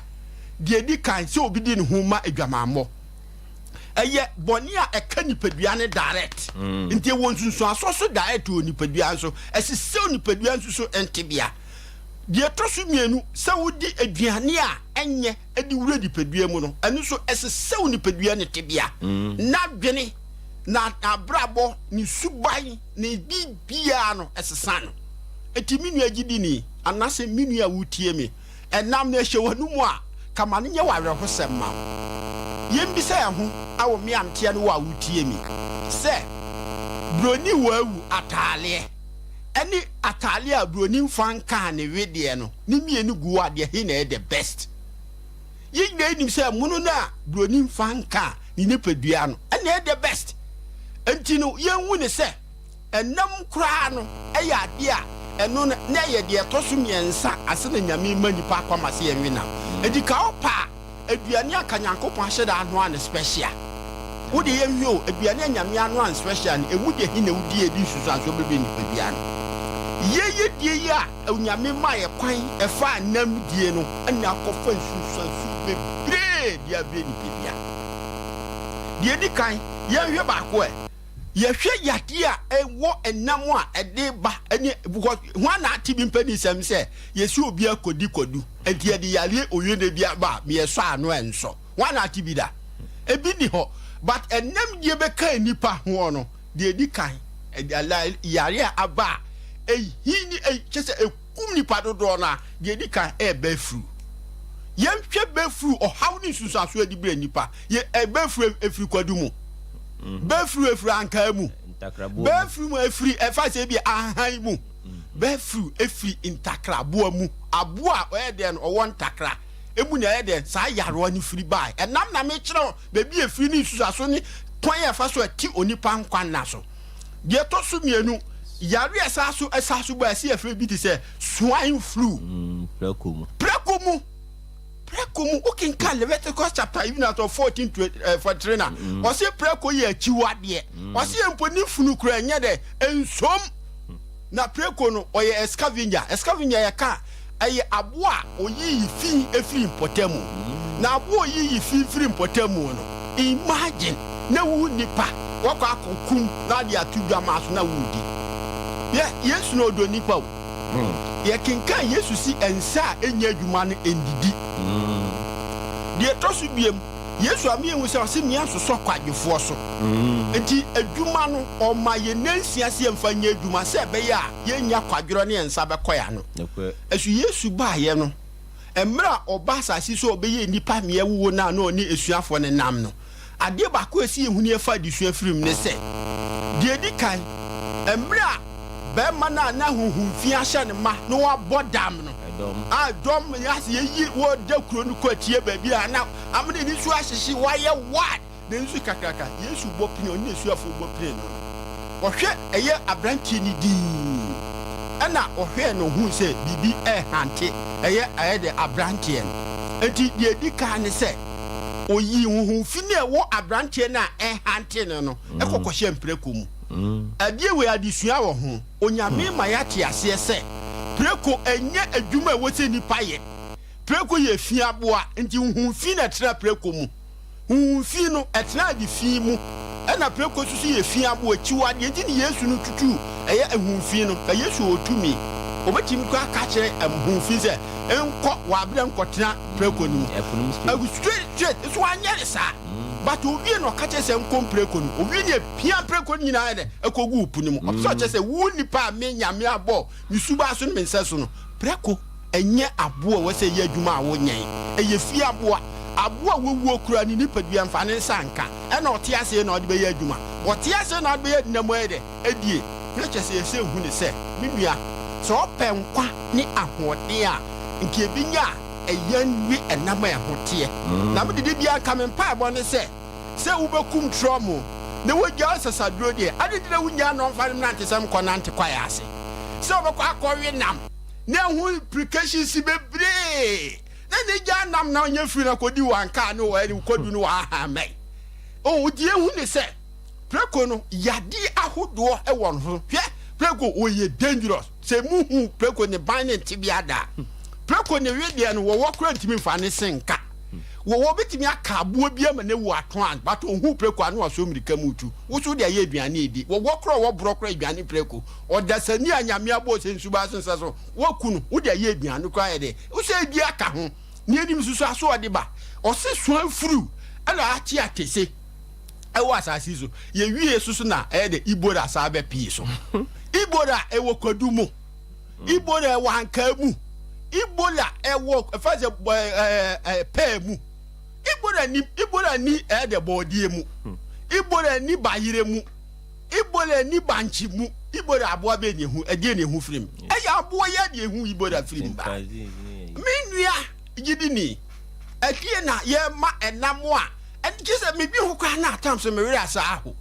Deɛ ɛdi kan, sɛ obi de ne ho ma adwamammɔ. Ɛyɛ bɔne a ɛka nipadua no direct. Nti ɛwɔ nsunsuansoɔ so direct wɔ nipadua nso. Ɛsesɛw nipadua nso so ntebea. Deɛ ɛtɔ so mmienu, sɛ wodi aduane a ɛnyɛ de wura nipadua mu no, ɛno nso ɛsesɛw nipadua no tebea. N'adwene, n'abrabɔ, ne suban, ne biribiara no, ɛsesa no. Enti me nua gyidini, anaasɛ me nua a woretie me, ɛnam no ɛhyɛ w'anomu a, ka ma no nyɛ w'awerɛhosɛm ma wo. Yɛmmisa yɛn ho wɔ me a meteɛ ne wo a woretie me sɛ, Buroni waawu ataaleɛ ɛne ataaleɛ a buroni mfa nkaa ne wedeɛ no, ne mmienu gu hɔ a, deɛ he na ɛyɛ the best? Yɛn nyinaa nim sɛ mono no a buroni mfa nkaa ne nipadua no ɛna ɛyɛ the best. Enti no, yɛnhu ne sɛ, Ɛnam koraa no yɛ adeɛ a ɛno no na ɛyɛ deɛ ɛtɔ so miɛnsa ase na Nyame ma nipa akwama sɛ yɛnwe nam. Enti ka wo pɛ a, aduane a ka Nyankopɔn ahyɛ da anoa no special. Wo deɛ yɛnhwɛ o, aduane a Nyame anoa no special no, ɛmu deɛ he na wodi a ɛde nsusuansoɔ bɛbrɛ nipadua no? Yei yɛ die yi a Onyame maa yɛ kwan ɛfaa nam die no na akɔfa nsunsuansoɔ bebree de abrɛ nipadua. Deɛ ɛdi kan, yɛnhwɛ baako ɛ. Yɛhwɛ yadeɛ a ɛwɔ ɛnam a ɛde ba ɛne because hwan na ate bi mpanisɛm sɛ yɛsi obi akɔdi kwadu nti yɛde yareɛ oyene bi aba a meyɛsɔ ano ɛnsɔ hwan na ate bi da ebi ni hɔ but ɛnam deɛ bɛka nipa hoɔ no deɛ ɛdi kan yareɛ a aba a ɛhi ne kyɛ sɛ ɛkum nipa dodoɔ no a deɛ ɛdi kan ɛyɛ bɛfuru yɛnhwɛ bɛfuru ɔhaw ne nsunsuansoɔ ɛde brɛ nipa yɛ ɛbɛfuru ɛfiri kwadu mu Bɛfiri efiri ankaa mu. Bɛfiri mu efiri ɛfa sɛ ebi ahan mu. Bɛfiri efiri ntakraboa mu. Aboa a ɔyɛ dɛn no ɔwɔ ntakra. Emu na ɛyɛ dɛn saa yarewa no firi bae. Ɛnam na mekyerɛ wo baabi a efiri ne nsusuaso ne kwan a ɛfa so ɛte onipa nkwa nna so. Deɛ ɛtɔ so mmienu, yare a ɛsan so ɛsan so ba ɛsɛ yɛfrɛ bi te sɛ swine flu. Prɛko mu. Prɛko mu. Prɛko mu, wokenkan Leviticus chapter even out of 14 to 43 na ɔse prɛko yɛ akyiwadeɛ. Ɔse mpo ne funu kura ɛnyɛ dɛ nsom. Na prɛko no ɔyɛ scavenger. Scavenger yɛ ka ɛyɛ aboa a oyiyi fi efiri mpɔtam. Na aboa oyiyi fi firi mpɔtam no, imagine na wo nipa wakɔ akɔkum na ade ato dwama so na wodi. Yɛ Yesu na ɔdɔ nipa o. Yɛkenkan Yesu si nsa a ɛnyɛ adwuma no ndidi. Deɛ ɛtɔ so biem, Yesu ama yɛhu sɛ ɔse mmea nsosɔ kwadwofoɔ so. Nti adwuma no, ɔma yɛn nnansia sɛ yɛmfa nyɛ adwuma sɛ ɛbɛyɛ a yɛnnya kwadworɔ ne yɛn nsa bɛkɔ yɛn ano. Ɛso Yesu baeɛ no, mmerɛ a ɔba asase so a ɔbɛyɛ nnipa mmea wuo no a na ɔne asuafoɔ no nam no, adeɛ baako a ɛsɛ yɛhunu yɛfa adesua firi mu ne sɛ, deɛ ɛdi kan, mmerɛ a. Barima no a na honhom fi ahyɛ no ma na wabɔ dam no, a dɔm ase yɛyi wɔda kuro no kɔ atie baabi a na amene ne nsuo ahyehye, wayɛ wad, ne nso kakraka. Yesu bɔ pini, ɔne n'asuafoɔ bɔ pini no no, ɔhwɛ ɛyɛ aberanteɛ no dinn, ɛna ɔhwɛɛ no ɔhuu sɛ biribi rehante ɛyɛ ɛyɛ dɛ aberanteɛ no. Enti deɛ ɛdi kan ne sɛ, ɔyii honhom fi no a ɛwɔ aberanteɛ no a ɛrehante no no kɔ kɔhyɛɛ mprako mu. Adeɛ wei adesua wɔ ho. Onyame ma yɛate aseɛ sɛ prako ɛnyɛ adwuma a ɛwɔ sɛ nnipa yɛ. Prako yɛ fi aboa, nti honhom fi na ɛtena prako mu. Honhom fi no, ɛtena ade fi mu. Ɛna prako nso so yɛ fi aboa, akyiwadeɛ nti ne Yesu no tutuu ɛyɛ honhom fi no. Ka Yesu wɔ tumi, ɔbɛtumi koraa aka akyerɛ honhom fi sɛ nkɔ w'abrɛ nkɔtena prako no mu. Ɛgu straight straight, nso wanyɛ no saa. But owie na ɔka kyerɛ sɛ nkɔ mprako no, owie ne apia mprako no nyinaa yɛ dɛ ɛkɔ gu po no mu. Ɔpɛ sɛ ɔkyerɛ sɛ wo nipa a me Nyame abɔ me suban so ne me nsɛso no, prako ɛnyɛ aboa a ɛwɔ sɛ ɛyɛ adwuma a wonyɛn. Ɛyɛ fie aboa. Aboa a wawuo koraa ne nipadua mfa ne nsa nka. Ɛna ɔte aseɛ na ɔde bɛyɛ adwuma. Ɔte aseɛ na ɔde bɛyɛ adinam ayɛ dɛ adie. Na kyerɛ sɛ yɛsɛ hu ne sɛ, me nua, sɛ ɔpɛ nkwa ne ahoɔden a, nka ɛbɛnya a ɛyɛn we ɛnam a ɛho teɛ. Na me de da biara nka me mpaebɔ ne sɛ, sɛ wobɛkum trɔm na wagyaa nsasaduro deɛ, adɛn nti na wonnyaa no mfa no mmrante sɛ nkɔnante kwaeɛ ase? Sɛ wobɛkɔ akɔwe nam na ɛho implications bebree na ne gya nam na ɔnyɛ firi na kɔdi wankaa ne wɔ kwadu ne wɔahamɛn. Oh, deɛ ehu ne sɛ preko no yadeɛ ahodoɔ wɔ ne ho. Hwɛ, preko ɔyɛ dangerous. Sɛ muhu preko ne ban ne ntebea da a, preko ne wedeɛ no wɔwɔ koraa ntumi mfa ne se nka. Wɔwɔ bɛtumi aka aboa bi ama no awu ato an, but ɔhu preko a na wasɔ mmirika mu tu. Wo so wode ayɛ aduane adi. Wɔwɔ koraa ɔwɔ borɔ koraa aduane preko. Ɔdasani a Nyame abɔɔ sɛ nsuba so nsɛ so, woaku no, wode ayɛ aduane koraa yɛ dɛ. Wo sɛ ebi aka ho. Nea anim nso so aso ɔde ba. Ɔse soa mfuru ɛna akye atese ɛwɔ asase so. Yɛwie so so na ɛyɛ dɛ Ibora saa bɛ pii so. Ibora ɛwɔ kwadu mu. Ibora ɛwɔ ankaa mu. Ibola ɛwɔ ɛfa sɛ ɛɛ pɛɛ mu. Ibora ni Ibora ni ɛyɛ dɛ bɔɔdeɛ mu. Ibora ni bayerɛ mu. Ebola nni bankye mu. Ebola aboa bɛn na ehu? Ɛdeɛn na ehu firi mu? Ɛyɛ aboa yi ara na ehu Ebola firi mu ba. Me nua gyidini, ɛdeɛn na yɛma ɛnam a, ɛnkyɛ sɛ medwi ho koraa na atam so me werɛ asa aho.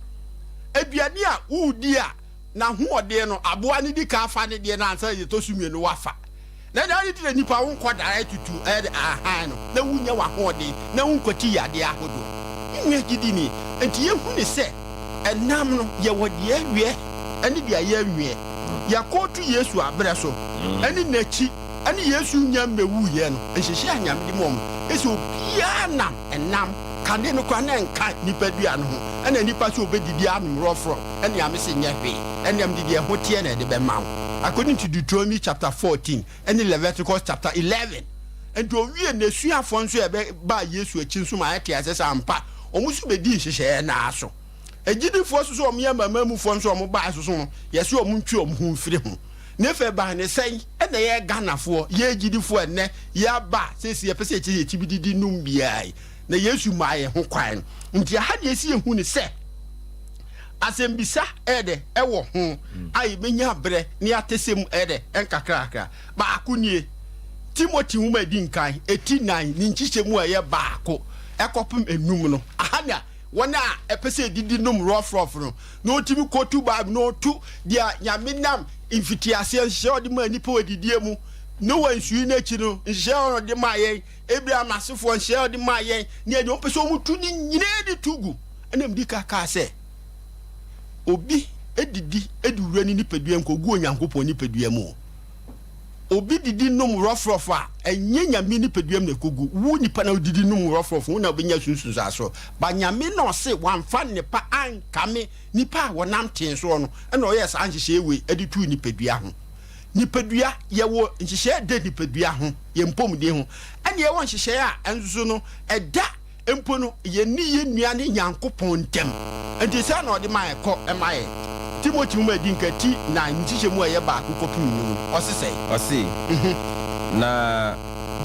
Aduane a woredi a n'ahoɔden no, aboa no di kan fa ne deɛ no ansa na deɛ ɛtɔ so mmienu wafa. Na ɛnna ade nti na nnipa wo nkɔdaeɛ tutu ɛyɛ de ahan no na wonnya w'ahoɔden na wonkwati yadeɛ ahodoɔ. Me nua gyidini, enti yɛhu ne sɛ ɛnam no yɛwɔ deɛ ɛweɛ ɛne deɛ yɛnweɛ. Yɛkɔɔto Yesu aberɛ so ɛne n'akyi ɛne Yesu nnya mmɛwuiɛ no, nhyehyɛɛ a Nyame de ma wɔn ɛsɛ obiara nam ɛnam kane no koraa na ɛnka nipadua no ho ɛna nipa sɛ ɔbɛdidi anom rɔfrɔf ɛne Nyame se nyɛ hwee ɛnam de deɛ ɛho teɛ na ɛde bɛma wo. According to Deuteronomy chapter 14 ɛne Leviticus chapter 11. Nti owie n'asuafoɔ nso a ɛbɛbaa Yesu akyi nso ma ɛte aseɛ sɛ ampa wɔn nso bɛdii nhyehyɛeɛ no ara so. Agyidifoɔ nso sɛ wɔn yɛ amanamanmufoɔ nso a wɔn baeɛ nso so no yɛse wɔn ntwe wɔn ho mfiri ho. Ne fɛ baa ne sɛn ɛna yɛ Ghanafoɔ yɛ agyidifoɔ ɛnnɛ yɛaba seesei yɛpɛ sɛ yɛkyɛ yɛkyi bi didi nom biara yi na Yesu maa yɛn ho kwan no. Nti ɛha deɛ ɛsi yɛhu ne sɛ Asɛmbisa ɛyɛ dɛ ɛwɔ ho a yɛbɛnya berɛ ne atɛsɛ mu ɛyɛ dɛ ɛnkakrakra. Baako nie, Timothy nwoma a ɛdi nkan, ɛti nan, ne nkyekyɛmu a ɛyɛ baako ɛkɔpem enum no. Aha na wɔn a ɛpɛ sɛ ɛdidi nom rɔfrɔf no, na ɔtumi kɔtu Bible na ɔtu deɛ Nyame nam mfitiaseɛ nhyehyɛɛ ɔde maa nnipa wɔ adidie mu, Noa nsuyi no akyi no, nhyehyɛɛ ɔde maa yɛn, Abraham asefoɔ nhyehyɛɛ ɔde maa yɛn, ne ɛdeɛ ɔmpɛ sɛ wɔtu ne nyinaa de to gu. Ɛnna mede ka kaa sɛ, Obi didi de wura ne nipadua nkɔgu Onyankopɔn nipadua mu. Obi didi nom rɔfrɔf a, ɛnyɛ Nyame nipadua mu na ɛkɔgu. Wo nipa na wodidi nom rɔfrɔf, wo na wobɛnya sunsunsuasoɔ. Ba Nyame na ɔse wamfa nnepa ankame nipa a wɔnam tee soɔ no, ɛna ɔyɛɛ saa nhyehyɛɛ wei de too nipadua ho. Nipadua, yɛwɔ nhyehyɛɛ ɛda nipadua ho, yɛn mpɔmuden ho, ɛna yɛwɔ nhyehyɛɛ a ɛnso so no ɛda mpo no, yɛne yɛn nua ne Nyankopɔn ntam. Enti saa na ɔde ma yɛn, kɔ ma yɛn. Timothy nwoma a edi nka ti nan, ne nkyekyɛmu a ɛyɛ baako kɔpem nnum no, ɔse sɛn? Ɔse, Na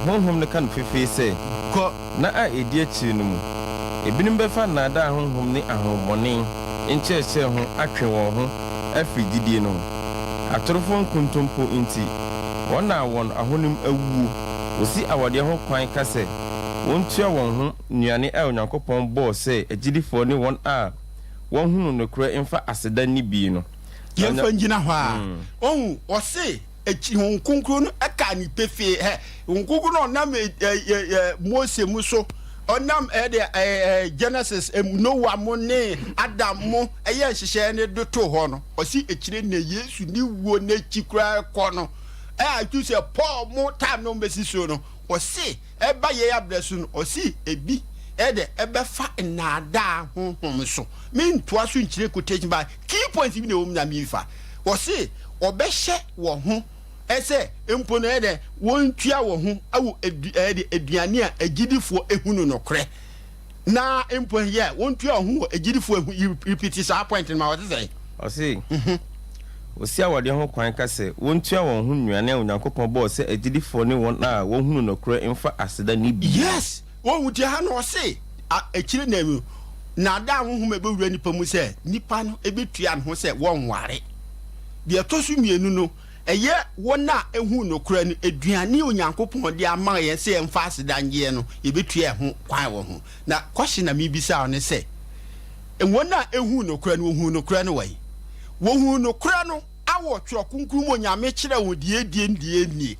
Honhom no ka no pefee sɛ, Kɔ. Nna a edi akyiri no mu, ebinom bɛfa nnaadaa honhom ne ahonhommɔne nkyerɛkyerɛ ho atwe wɔn ho afiri gyidie no ho. Atorofoɔ nkontompo nti, wɔn a wɔn ahonim awuo, wɔsi awadeɛ ho kwan ka sɛ wɔntua wɔn ho nnuane a Onyankopɔn bɔɔ sɛ agyidifoɔ ne wɔn a wɔahunu nokorɛ mfa aseda nni bie no. Na Onya. Yɛmfa ngyina hɔ a. Ohu, ɔse, akyi, Honhom Kronkron no kaa no pefee, hɛ, Honhom Kronkron no ɔnam ɛ, ɛ, ɛ, ɛ, Mose mu so, ɔnam ɛ, deɛ, ɛ, ɛ, Genesis, ɛ, Noah mo ne Adam mo ɛyɛ nhyehyɛɛ no de too hɔ no, ɔse akyire na Yesu ne wuo no akyi koraa kɔ no, ɛ, a, sɛ Paul mo time no ɔmbɛsi so no, ɔse, Ɛba yɛn abrɛ so no, ɔse ebi ɛdɛ ɛbɛfa nnaadaa honhom so. Mentoa so nkyerɛ quotation but key points bi na ɛwɔ mu na mefa. Ɔse ɔbɛhyɛ wɔ ho ɛsɛ mpo no ɛdɛ wɔntua wɔ ho ɛwɔ edu ɛde aduane a agyidifoɔ ehunu nokorɛ na mpo yɛ wɔntua wɔ ho wɔ agyidifoɔ ehu repeat saa point no ma ɔse sɛn? Ɔse, Wɔsi awadeɛ ho kwan ka sɛ wɔntua wɔn ho nnuane a Onyankopɔn bɔɔ sɛ agyidifoɔ ne wɔn a wɔhunu nokorɛ mfa aseda nni bi. Yes, wohu nti ha no ɔse a akyire nna mu naadaa honhom a ɛbɛwura nipa mu sɛ nipa no bɛtua ne ho sɛ wɔnware. Deɛ ɛtɔ so mmienu no, ɛyɛ wɔn a ɛhu nokorɛ no aduane a Onyankopɔn de ama yɛn sɛ yɛmfa aseda nnyeɛ no, yɛbɛtua ɛho kwan wɔ ho. Na question a mebisa wo ne sɛ, Wɔn a ehuu nokorɛ no, wɔhuu nokorɛ no wɛn? Wɔhuu nokorɛ no wɔ Twerɛ Kronkron mu, Onyame kyerɛɛ wɔn deɛ ɛdie ne deɛ ɛnnie.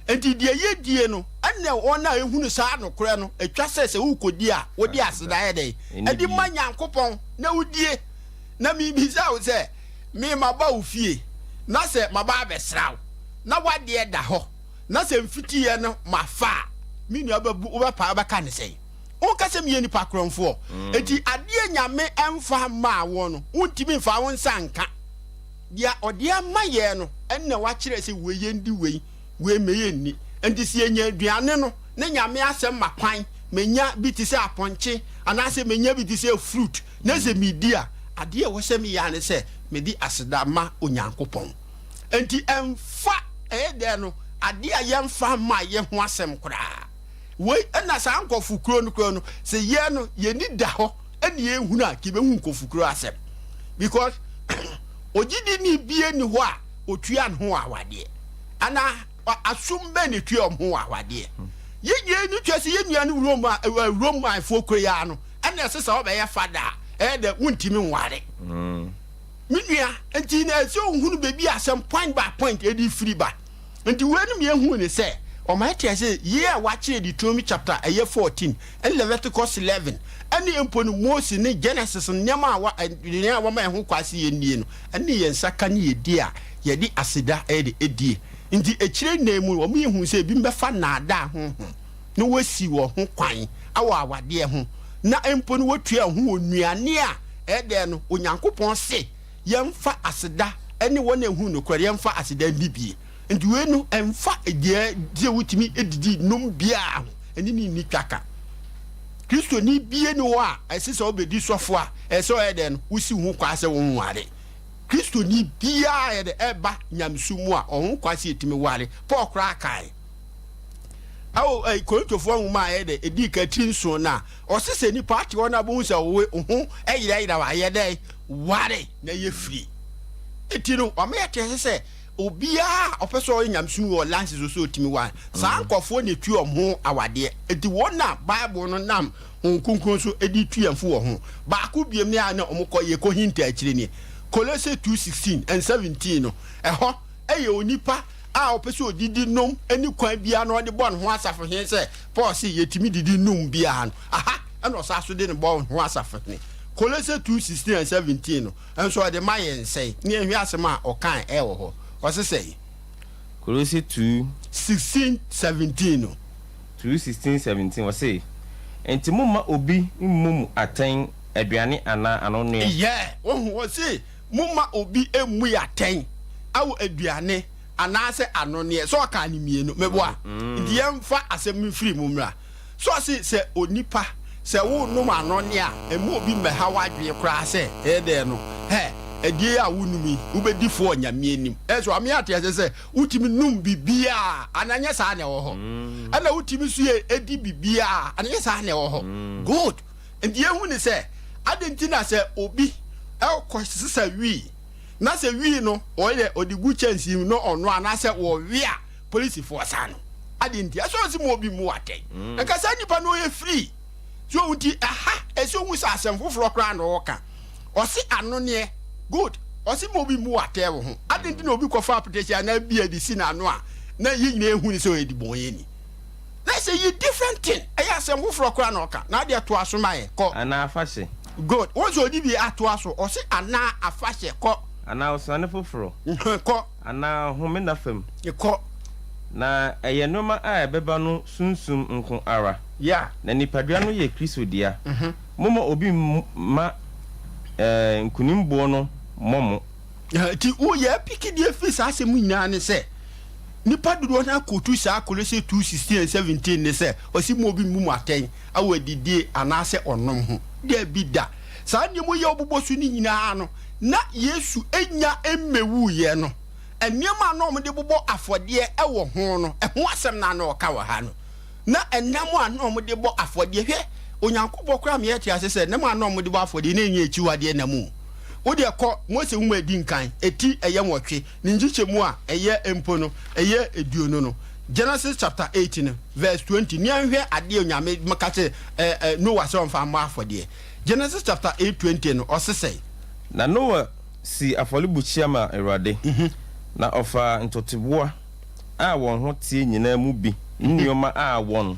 Enti deɛ yɛdie no, ɛnna wɔn a ehunu saa nokorɛ no, ɛtwa sɛ sɛ worekɔdi a, wode aseda yɛ dɛn? Ɛde ma Nyankopɔn na wodie. Na mebisa wo sɛ, me maba wo fie, na sɛ maba abɛsra wo, na w'adeɛ da hɔ, na sɛ mfitiiɛ no mafa a, me nua bɛbu, wobɛpa, wobɛka no sɛn? Wonka sɛ meyɛ nipa korɔmfoɔ. Enti adeɛ Nyame mfa mmaa woɔ no, wontumi mfa wo nsa nka. Deɛ ɔde ama yɛn no, ɛnna wakyerɛ sɛ wei yɛndi wei, wei mma yɛnni. Enti sɛ yɛnya aduane no na Nyame asɛm ma kwan, menya bi te sɛ apɔnkye anaasɛ menya bi te sɛ fruit na sɛ medi a, adeɛ a ɛwɔ sɛ meyɛ ara ne sɛ mede aseda ma Onyankopɔn. Enti ɛmfa ɛyɛ dɛn no, adeɛ a yɛmfa mma yɛn ho asɛm koraa. Wei na saa nkurɔfo kuro no kuro no sɛ yɛn no yɛn ni da hɔ ɛna yɛn hunu a kebɛhu nkurɔfo kuro asɛm because ogyidi ni bie ni hɔ a otua ne ho wɔ awadeɛ ana asom bɛn na etua wɔn ho wɔ awadeɛ yɛn yɛn ni tua sɛ yɛn nua no Rome a Rome afoɔ kuro yɛ ano ɛna ɛsɛ sɛ ɔbɛyɛ fada a ɛyɛ dɛ wuntumi nware me nua nti na ɛsɛ ohunu beebi asɛm point by point ɛde firi ba. Nti weinom yɛhuu ne sɛ, ɔma yɛte ase sɛ yei a wɔakyerɛ Deuteronomy chapter ɛyɛ 14 ɛne Leviticus 11 ɛne mpo no Mose ne Genesis nneɛma a wa nea a wɔma yɛn ho kwa sɛ yɛnnie no ɛne yɛn nsa ka ne yɛdie a yɛde aseda ɛyɛ de ɛdie. Nti akyire nna mu no wɔn yɛhuu sɛ ebinom bɛfa nnaadaa honhom na wɔasi wɔn ho kwan wɔ awadeɛ ho na mpo no wɔtua wɔn ho wɔ nnuane a ɛyɛ dɛn no Onyankopɔn se yɛmfa aseda ne wɔn a ehunu nokorɛ no, yɛmfa aseda nni bie. Nti wei no, ɛmfa deɛ deɛ wotumi didi nom biara ho, ɛne ne nni twaka. Kristoni bie ni hɔ a ɛsɛ sɛ ɔbɛdi sɔfo a, ɛsɛ sɛ ɔyɛ dɛn no, wosi ho kwa sɛ wonware. Kristoni biara yɛ dɛ ɛba nyamesom mu a, ɔho kwa sɛ yɛtumi ware. Paul koraa kae. Ɛwɔ ɛyi Korintofoɔ nwoma a ɛyɛ dɛ ɛdii ka tiri nson no a, ɔse sɛ nipa ate hɔ no a bɛhu sɛ wo ho ɛyerɛyerɛ a ayɛ dɛn ware na ɛyɛ firi. Enti no, wama yɛate ase sɛ obiara a ɔpɛ sɛ ɔyɛ nyamesom wɔ license so sɛ ɔtumi ware. Saa nkurɔfoɔ na ɛtu wɔn ho awadeɛ. Enti wɔn na Bible no nam Honhom Kronkron so de tu yɛn fo wɔ ho. Baako biom ne a na wɔkɔ yɛkɔhinta akyire nie. Kolose 2:16 and 17 no, ɛhɔ yɛ onipa a ɔpɛ sɛ ɔdidi nom ne kwan biara na ɔde bɔ ne ho asafohene sɛ Paul se yɛtumi didi nom biara no, aha na ɔsan so de no bɔ ne ho asafohene. Kolose 2, 16 and 17 no nso ɔde ma yɛn sɛn? Ne yɛnhwɛ asɛm a ɔkae ɛwɔ hɔ. Ɔse sɛn? Kolose 2. 16, 17 no. 2, 16, 17, ɔse, Enti momma obi mmu mo atɛn aduane anaa anonneɛ. Yeah, wohu, ɔse momma obi mmu yɛ atɛn ɛwɔ aduane anaasɛ anonneɛ. Sɛ ɔkaa ne mmienu, meboa? Nti yɛmfa asɛm no mfiri mu mmra. So ɔse sɛ onipa, sɛ worenom anonne a, mma obi mmɛha w'adwene koraa sɛ ɛyɛ dɛn no, hɛ, adie yi a wonom yi, wobɛdi fɔ wɔ Nyame anim. Ɛso ame ate aseɛ sɛ wotumi nom biribiara anaa nyɛ saa na ɛwɔ hɔ? Ɛna wotumi nso yɛ di biribiara anaa nyɛ saa na ɛwɔ hɔ? Good. Nti yɛhu ne sɛ, adɛn nti na sɛ obi kɔ sesa wii, Na sɛ wii no ɔyɛ ɔde gu kyɛnsee mu na ɔnoa anaasɛ wɔwe a, polisifoɔ sa no. Adeɛ nti, ɛsɛ ɔse ma obi mmu atɛn. Nka saa nipa no ɔyɛ free. So ohu nti ɛha ɛsɛ ohu sɛ asɛm foforɔ koraa na ɔɔka. Ɔse anoneɛ, good, ɔse ma obi mmu atɛn wo ho. Adeɛ nti na obi kɔfa apetahyi anaa beer de si n'ano a na yɛn nyinaa ehu no sɛ ɔyɛ dibɔnyɛni. Na sɛ yi different thing, ɛyɛ asɛm foforɔ koraa na ɔka. Na adeɛ toa so ma yɛn, kɔ. Anaa afahyɛ. Good, wohu sɛ ɔde bi atoa so, ɔse anaa afahyɛ, kɔ. Anaa ɔsrane foforɔ. Kɔ. Anaa homeda fam. Kɔ. Na ɛyɛ nnoɔma a ɛbɛba no sunsum nko ara. Yeah. Na nipadua no yɛ Kristo dea. Momma obi mma nkonimboɔ no mmɔ mo. Nti wo yɛ piki deɛ firi saa asɛm nyinaa ne sɛ nipa dodoɔ no akotu saa Kolose 2:16 and 17 ne sɛ ɔsi mo obi mmu mo atɛn awɔ adidie anaasɛ ɔnom ho. Dabi da. Saa nneɛma yi a ɔbobɔ so no nyinaa no na Yesu nnya mmɛwuiɛ no nneɛma a na wɔde bobɔ afɔdeɛ wɔ ho no ɛho asɛm na na ɔka wɔ ha no. Na ɛnam a na wɔde bɔ afɔdeɛ, hwɛ, Onyankopɔn koraa ma yɛte ase sɛ nam a na wɔde bɔ afɔdeɛ na ɛnyɛ akyiwadeɛ nam o. Wo deɛ kɔ Mose nwoma a ɛdi nkan, eti ɛyɛ nwɔtwe, ne nkyekyɛmu a ɛyɛ mpo no, ɛyɛ aduonu no, Genesis chapter 8 no, verse 20, ne yɛnhwɛ adeɛ a Onyame ka kyerɛ ɛ, ɛ, Noa sɛ ɔmfa mmɔ afɔdeɛ. Genesis chapter 8, 20 no, ɔse sɛn? Na Noa sii afɔrebukyia maa Awurade, na ɔfaa ntɔteboa a wɔn ho teɛ nyinaa mu bi ne nneɛma a wɔn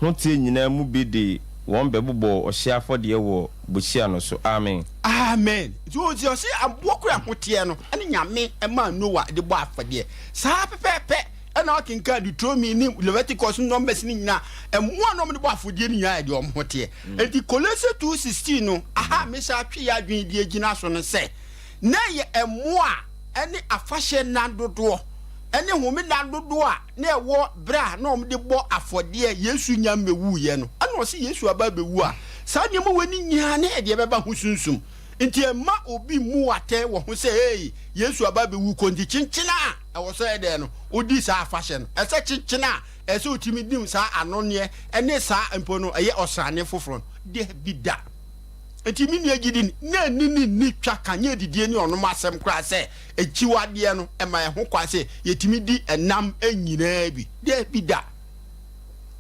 ho teɛ nyinaa mu bi de wɔn bɛbobɔɔ ɔhyeɛ afɔdeɛ wɔ bukyia no so. Amen. Amen. Nti wohu sɛ ɔse aboɔ koro a ɛho teɛ no ɛne Nyame ɛmaa Noah de bɔ afɔdeɛ. Saa pɛpɛɛpɛ ɛna wokenkan Deuteronomy ne Leviticus ne Numbers ne nyinaa, mmoa na wɔde bɔ afɔdeɛ no nyinaa yɛ deɛ wɔn ho teɛ. Nti Kolose 2:16 no, aha a mesan atwe yɛ adwene de agyina so no sɛ, na ɛyɛ mmoa a ne afahyɛ nna dodoɔ ne home nna dodoɔ a na ɛwɔ berɛ a na wɔde bɔ afɔdeɛ Yesu nya mmɛwuiɛ no. Ɛna ɔse Yesu aba abɛwu a, saa nneɛma wei no nyinaa ne ɛdeɛ bɛba ho sunsum. Nti ɛmma obi mmu wo atɛn wɔ ho sɛ ei, Yesu aba abɛwu kɔ nti kyenkyene a ɛwɔ sɛ ɛdɛn no wodi saa afahyɛ no. Ɛsɛ kyenkyene a ɛsɛ sɛ wotumi di saa anonneɛ ne saa mpo no ɛyɛ ɔsrane foforɔ no. Dabi da. Enti me nua gyidi ni, na ɛne no nni twaka, nyɛ adidie ne ɔnom asɛm koraa sɛ akyiwadeɛ no ma yɛn ho kwan sɛ yɛtumi di ɛnam nyinaa bi. Daabi da.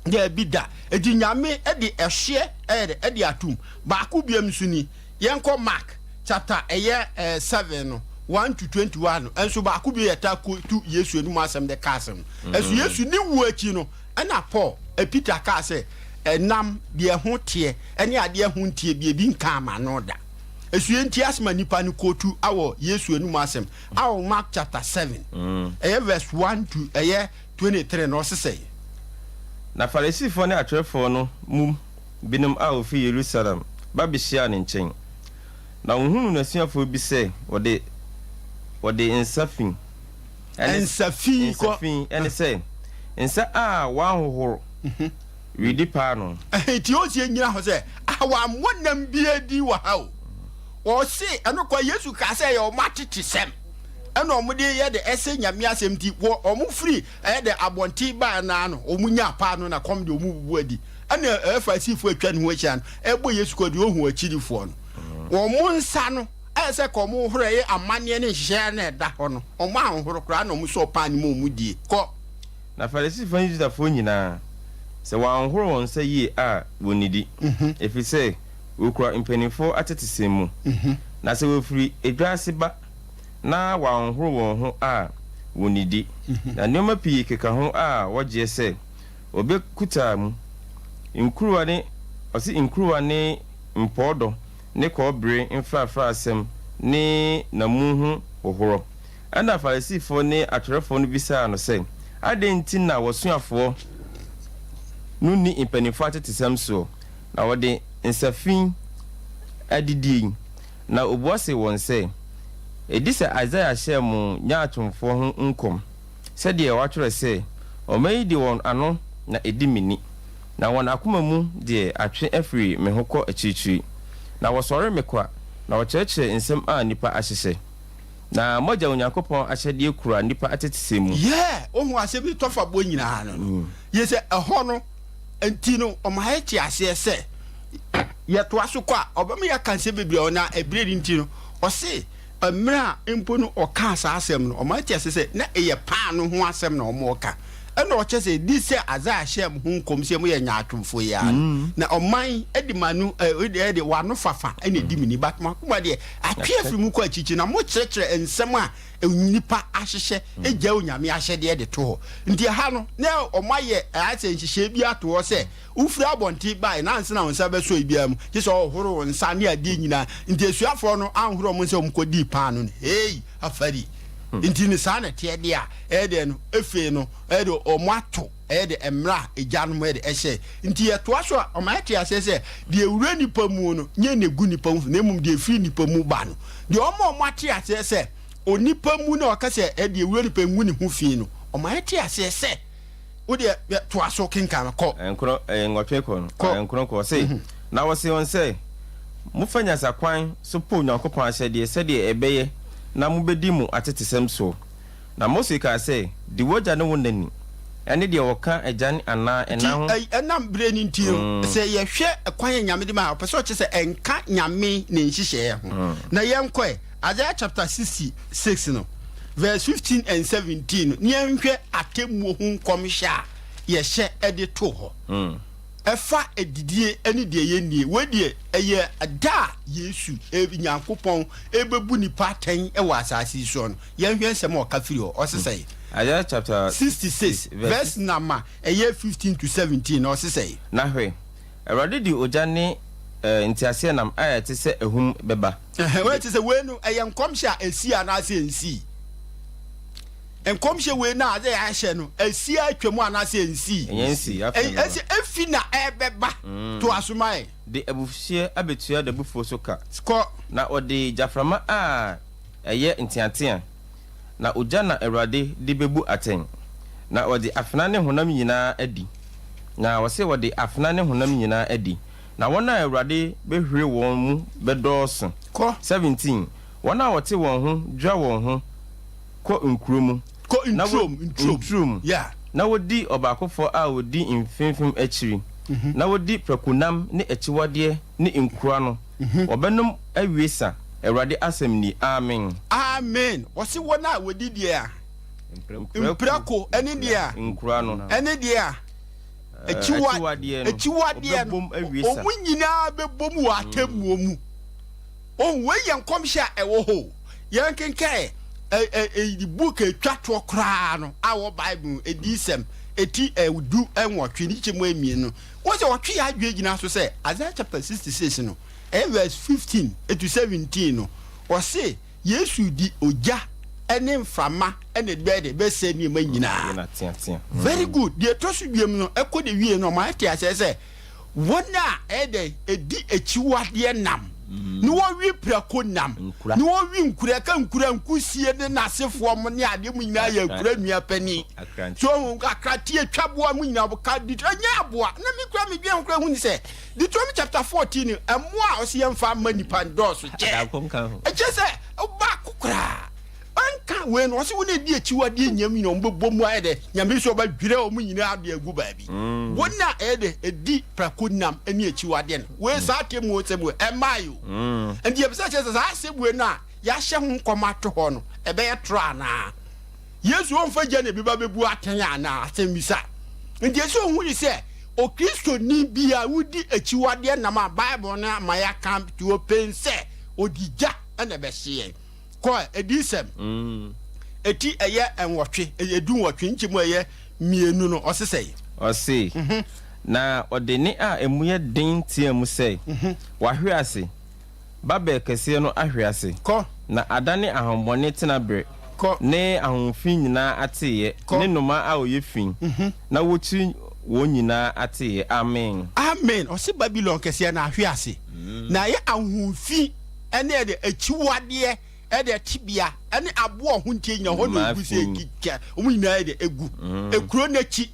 Daabi da. Enti Nyame de ɛhyeɛ ɛyɛ dɛ ɛde atum. Baako biam nso ni, yɛnkɔ Mark chapter ɛyɛ 7 no, 1 to 21 no, ɛnso baako bio yɛtaa tu Yesu anim asɛm de ka asɛm no. Ɛnso Yesu ne wuo akyi no, Ɛnna Paul, Peter kaa sɛ, Ɛnam deɛ ɛho teɛ ne adeɛ ɛho nteɛ bi, ebi nkaa m'ano da. Ɛso yɛntie asɛm a nnipa no kootu wɔ Yesu anum asɛm a wɔ Mark chapter 7, ɛyɛ verse 1 to ɛyɛ 23 no, ɔse sɛn? Na Farisifoɔ ne atwerɛfoɔ no mu binom a wɔfiri Yerusalem ba bɛhyiaa ne nkyɛn, na wɔhunuu n'asuafoɔ bi sɛ wɔde wɔde nsa fi ɛne Nsa fi nsa kɔ. fi ɛne sɛ nsa a wɔanhohoro redi paanoo. Nti ɔsi nyina hɔ sɛ ah wammɔ nam biara din wɔ ha o. Ɔse ɛno kɔ Yesu kaa sɛ ɛyɛ ɔmo atetesɛm ɛna ɔmo de yɛ de ɛsɛ Nyame asɛm nti wɔ ɔmo firi ɛyɛ dɛ abɔnten baa naa no ɔmo nyaa paanoo na kɔm de ɔmo bubu adi ɛna ɛyɛ Farisifoɔ atwa ne ho ahyia no ɛbɔ Yesu kɔ deɛ ɔhu akyirifoɔ no ɔmo nsa no Ayɛ sɛ ka wɔn horo ɛyɛ amanneɛ ne nhyehyɛe a na ɛda hɔ no, wɔn anhoro koraa na wɔsɔɔ paane mu a wɔdie. Kɔ. Na Farisifo ne Yudafoɔ nyinaa, sɛ wɔanhohoro wɔn nsa yie a, wɔnnidi, ɛfiri sɛ wɔkura mpanimfoɔ atetesɛm mu. Na sɛ wɔfiri edwa ase ba na wɔanhohoro wɔn ho a, wɔnnidi. Na nneɛma pii keka ho a wɔgyeɛ sɛ wɔbɛkuta mu, nkuruwa ne, ɔse nkuruwa ne mpɔɔdɔ ne kɔbere mfrafraasɛm ne n'amu ho hohorɔ. Ɛnna Farisifoɔ ne atwerɛfoɔ no bisaa no sɛ, Adɛn nti na w'asuafoɔ no nni mpanimfoɔ atetesɛm soɔ, na wɔde nsa fi adidie yi? Na ɔbua see wɔn sɛ, Ɛdi sɛ Isaia hyɛɛ mo nyaatwomfoɔ ho nkɔm, sɛdeɛ wɔatwerɛ sɛ, 'Ɔman yi de wɔn ano na ɛdi me ni, na wɔn akoma mu deɛ atwe afiri me ho kɔ akyirikyiri. Na wɔsɔre me kwa, na wɔkyerɛkyerɛ nsɛm a nnipa ahyehyɛ. Na moagya Onyankopɔn ahyɛdeɛ kura nnipa atetesɛm mu. Yɛ wohu asɛm yi tɔfa bɔ nyinaa no no, yɛ sɛ ɛhɔ no nti no ɔma yɛte aseɛ sɛ yɛtoa so kɔ a ɔbɛma yɛaka nsɛm bebree ɔna ɛberɛ no nti no ɔse. Mmerɛ a mpo no ɔkaa saa asɛm no, ɔma ɛte ase sɛ na ɛyɛ paano ho asɛm na wɔreka. Ɛna ɔkyɛ sɛ, Di sɛ Isaiah hyɛɛ mo ho nkɔm sɛ moyɛ nyaatwomfoɔ yi ara no, na ɔman de m'ano, ɛde w'ano fafa na ɛdi me ni, but mo akoma deɛ, atwe afiri mu kɔ akyirikyiri, na mokyerɛkyerɛ nsɛm a nnipa ahyehyɛ gyae Onyame ahyɛdeɛ de to hɔ. Nti ɛha no, na wɔayɛ ayɛ sɛ nhyehyɛɛ bi ato hɔ sɛ, Wofiri abɔnten bae, na ansa na wo nsa bɛsɔ ebiara mu, gye sɛ ɔhohoro wo nsa ne adeɛ nyinaa. Nti asuafoɔ no anhoro wɔn nsa a wɔkɔdii paano no. Hei! Afari! Nti no saa na ɛteɛ deɛ a, ɛyɛ deɛ no, efei no, ɛyɛ deɛ wɔn ato, ɛyɛ deɛ mmara a agyanom ɛyɛ deɛ ɛhyɛɛ. Nti yɛtoa so a, wɔma yɛte aseɛ sɛ, deɛ ɛwura nipa mu no, nyɛ na ɛgu nipa mu fi, na mmom deɛ ɛfiri nipa mu ba no. Deɛ wɔn a wɔate aseɛ sɛ, onipa mu na wɔka sɛ, ɛyɛ deɛ ɛwura nipa ngu ne ho fi no, wɔma yɛte aseɛ sɛ, Wo deɛ, hwɛ, toa so kenkan no, kɔ. Nkron, ɛyɛ nwɔtwe kɔ no, Kɔ. nkron kɔ, ɔse, Na wɔsee wɔn sɛ, Mofa nyansa kwan so po Onyankopɔn ahyɛdeɛ sɛdeɛ ɛbɛyɛ na mobɛdi mo atetesɛm soɔ. Na Mose kaa sɛ, Di w'agya ne wo na ni, ɛne deɛ ɔka agya ne anaa Nti, ɛna ho. ɛnam berɛ no nti no, sɛ yɛhwɛ kwan a Nyame de ma a, ɔpɛ sɛ ɔkyerɛ sɛ ɛnka Nyame ne nhyehyɛeɛ ho. Na yɛnkɔ ɛ, Isaiah chapter 66 no, verse 15 and 17 no, ne yɛnhwɛ atemmuo ho nkɔmhyɛ a yɛhyɛ de too hɔ. Ɛfa adidie ne deɛ yɛnnie. Wei deɛ ɛyɛ da a Yesu, Nyankopɔn, ɛbɛbu nipa atɛn wɔ asase yi soɔ no. Yɛnhwɛ nsɛm a ɔka firi hɔ. Ɔse sɛn? Isaiah chapter 66 verse number ɛyɛ 15 to 17 no, ɔse sɛn? Na hwɛ, Awurade de ogya ne nteaseɛnam a ɛte sɛ ahum bɛba. Ɛhɛn, wei te sɛ wei no, ɛyɛ nkɔmhyɛ a esii anaasɛ ensii? Nkɔmhyɛ wei no a adze yɛahyɛ no, esi atwa mu anaasɛ ensii? Ɛnyɛ nsii, afei na Ɛsɛ efi na ɛbɛba. To aso ma yɛn. De abufuhyeɛ abɛtua n'abufuo so ka. Kɔ. Na ɔde gyaframa a ɛyɛ nteatea, na ogya na Awurade de bɛbu atɛn, na ɔde afena ne honam nyinaa adi. Na ɔse ɔde afena ne honam nyinaa adi. Na wɔn a Awurade bɛhwire wɔn mu bɛdɔɔso. Kɔ. 17 wɔn a wɔte wɔn ho dwa wɔn ho kɔ nkuro mu, Kɔ na wɔ, nturom, nturom. nturo mu, Yeah. na wɔdi ɔbaakofoɔ a ɔdi mfemfem akyiri, na wɔdi prakonam ne akyiwadeɛ ne nkura no, wɔbɛnom awie sa, Awurade asɛm nie. Amen. Amen. Wɔse wɔn a wɔdi deɛ a, mprako ne deɛ a, Nkura no. ɛne deɛ a, akyiwadeɛ no, akyiwadeɛ no, wɔn nyinaa bɛbom wɔ atemmuo mu. Ohun, wei yɛ nkɔmhyɛ a ɛwɔ hɔ o. Yɛnkenkan ɛ book a ɛtwa toɔ koraa no a wɔ Bible mu, Adiyisɛm, eti 18 ne kyɛ mu mmienu no. Wɔn sɛ wɔtwe yɛn adwene gyina so sɛ Isaiah chapter 66 no, ɛyɛ verse 15 to 17 no, ɔse Yesu de ogya ne mframa na ɛde bɛyɛ dɛ bɛsɛe nneɛma nyinaa. Very good. Deɛ ɛtɔ so biom no, ɛkɔ de wie no, ɔma ɛte aseɛ sɛ wɔn a ɛyɛ dɛ ɛdi akyiwadeɛ nam na wɔwe prako nam na wɔwe nkura, ɛka nkura nkusie ne n'asefoɔ mo ne adeɛ mu nyinaa yɛ nkura nua panin. So akrateɛ twaboa mu nyinaa ka di ɛnyɛ aboa na me kura medwen ho kura hu ne sɛ Deuteronomy chapter 14 no, mmoa a ɔse yɛmfa mma nnipa no dɔɔso kyɛ. Ɛkyerɛ sɛ baako koraa ɛnka wei no, ɔse wɔn a ɛdi akyiwadeɛ nyam nyina wɔn bɛbɔ mu ayɛ dɛ, Nyame nso ɔbɛdwerɛ wɔn nyinaa de agu baabi. Wɔn a ɛyɛ dɛ ɛdi prako nam ne akyiwadeɛ no, wei saa atemmuo nsɛm wei ɛmmae o. Nti yɛpɛ sɛ kyerɛ sɛ saa asɛm wei no a yɛahyɛ ho nkɔm ato hɔ no, ɛbɛyɛ torɔ anaa? Yesu ɔmfa gya na ebi ba bɛbu atɛn anaa? Asɛmmisa. Nti ɛsɛ sɛ ohu ne sɛ Okristoni bi a wodi akyiwadeɛ nam a Bible no ama yɛaka tuo pen sɛ ɔde gya na ɛbɛhye yɛn. Kɔ Adiyisɛm eti ɛyɛ nwɔtwe, ɛyɛ 18 nkyɛmu a ɛyɛ mmienu no, ɔse sɛn? Ɔse, Na ɔde nne a emu yɛ den teaa mu sɛ, Wahwe ase! Babel kɛseɛ no ahwe ase, Kɔ. na adane ahonhommɔne tenaberɛ, Kɔ. ne ahonhom fi nyinaa ateeɛ, Kɔ. ne nnomaa a wɔyɛ fi na wɔkyiri wɔn nyinaa ateeɛ. Amen. Amen. Ɔse Babilon kɛseɛ no ahwe ase, na ayɛ ahonhom fi ne ɛde akyiwadeɛ ɛde tebea ne aboɔ ɔho ntie nyina hɔ na Nnomaa ɔgu sɛ fi. kika, wɔn nyinaa ɛde egu ekuro no akyi.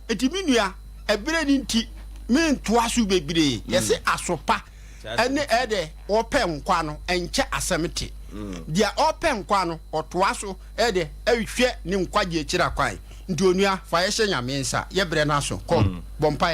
Nti me nua, ɛberɛ no nti mentoa so bebree. Yɛse asopa ɛne ɛdɛ ɔpɛ nkwa no ɛnkyɛ asɛm te. Deɛ ɔpɛ nkwa no ɔtoa so ɛdɛ ɛhwɛ ne nkwagye akyira kwan. Nti onua fa yɛhyɛ Nyame nsa, yɛ berɛ no aso, kɔ bɔ mpaeɛ.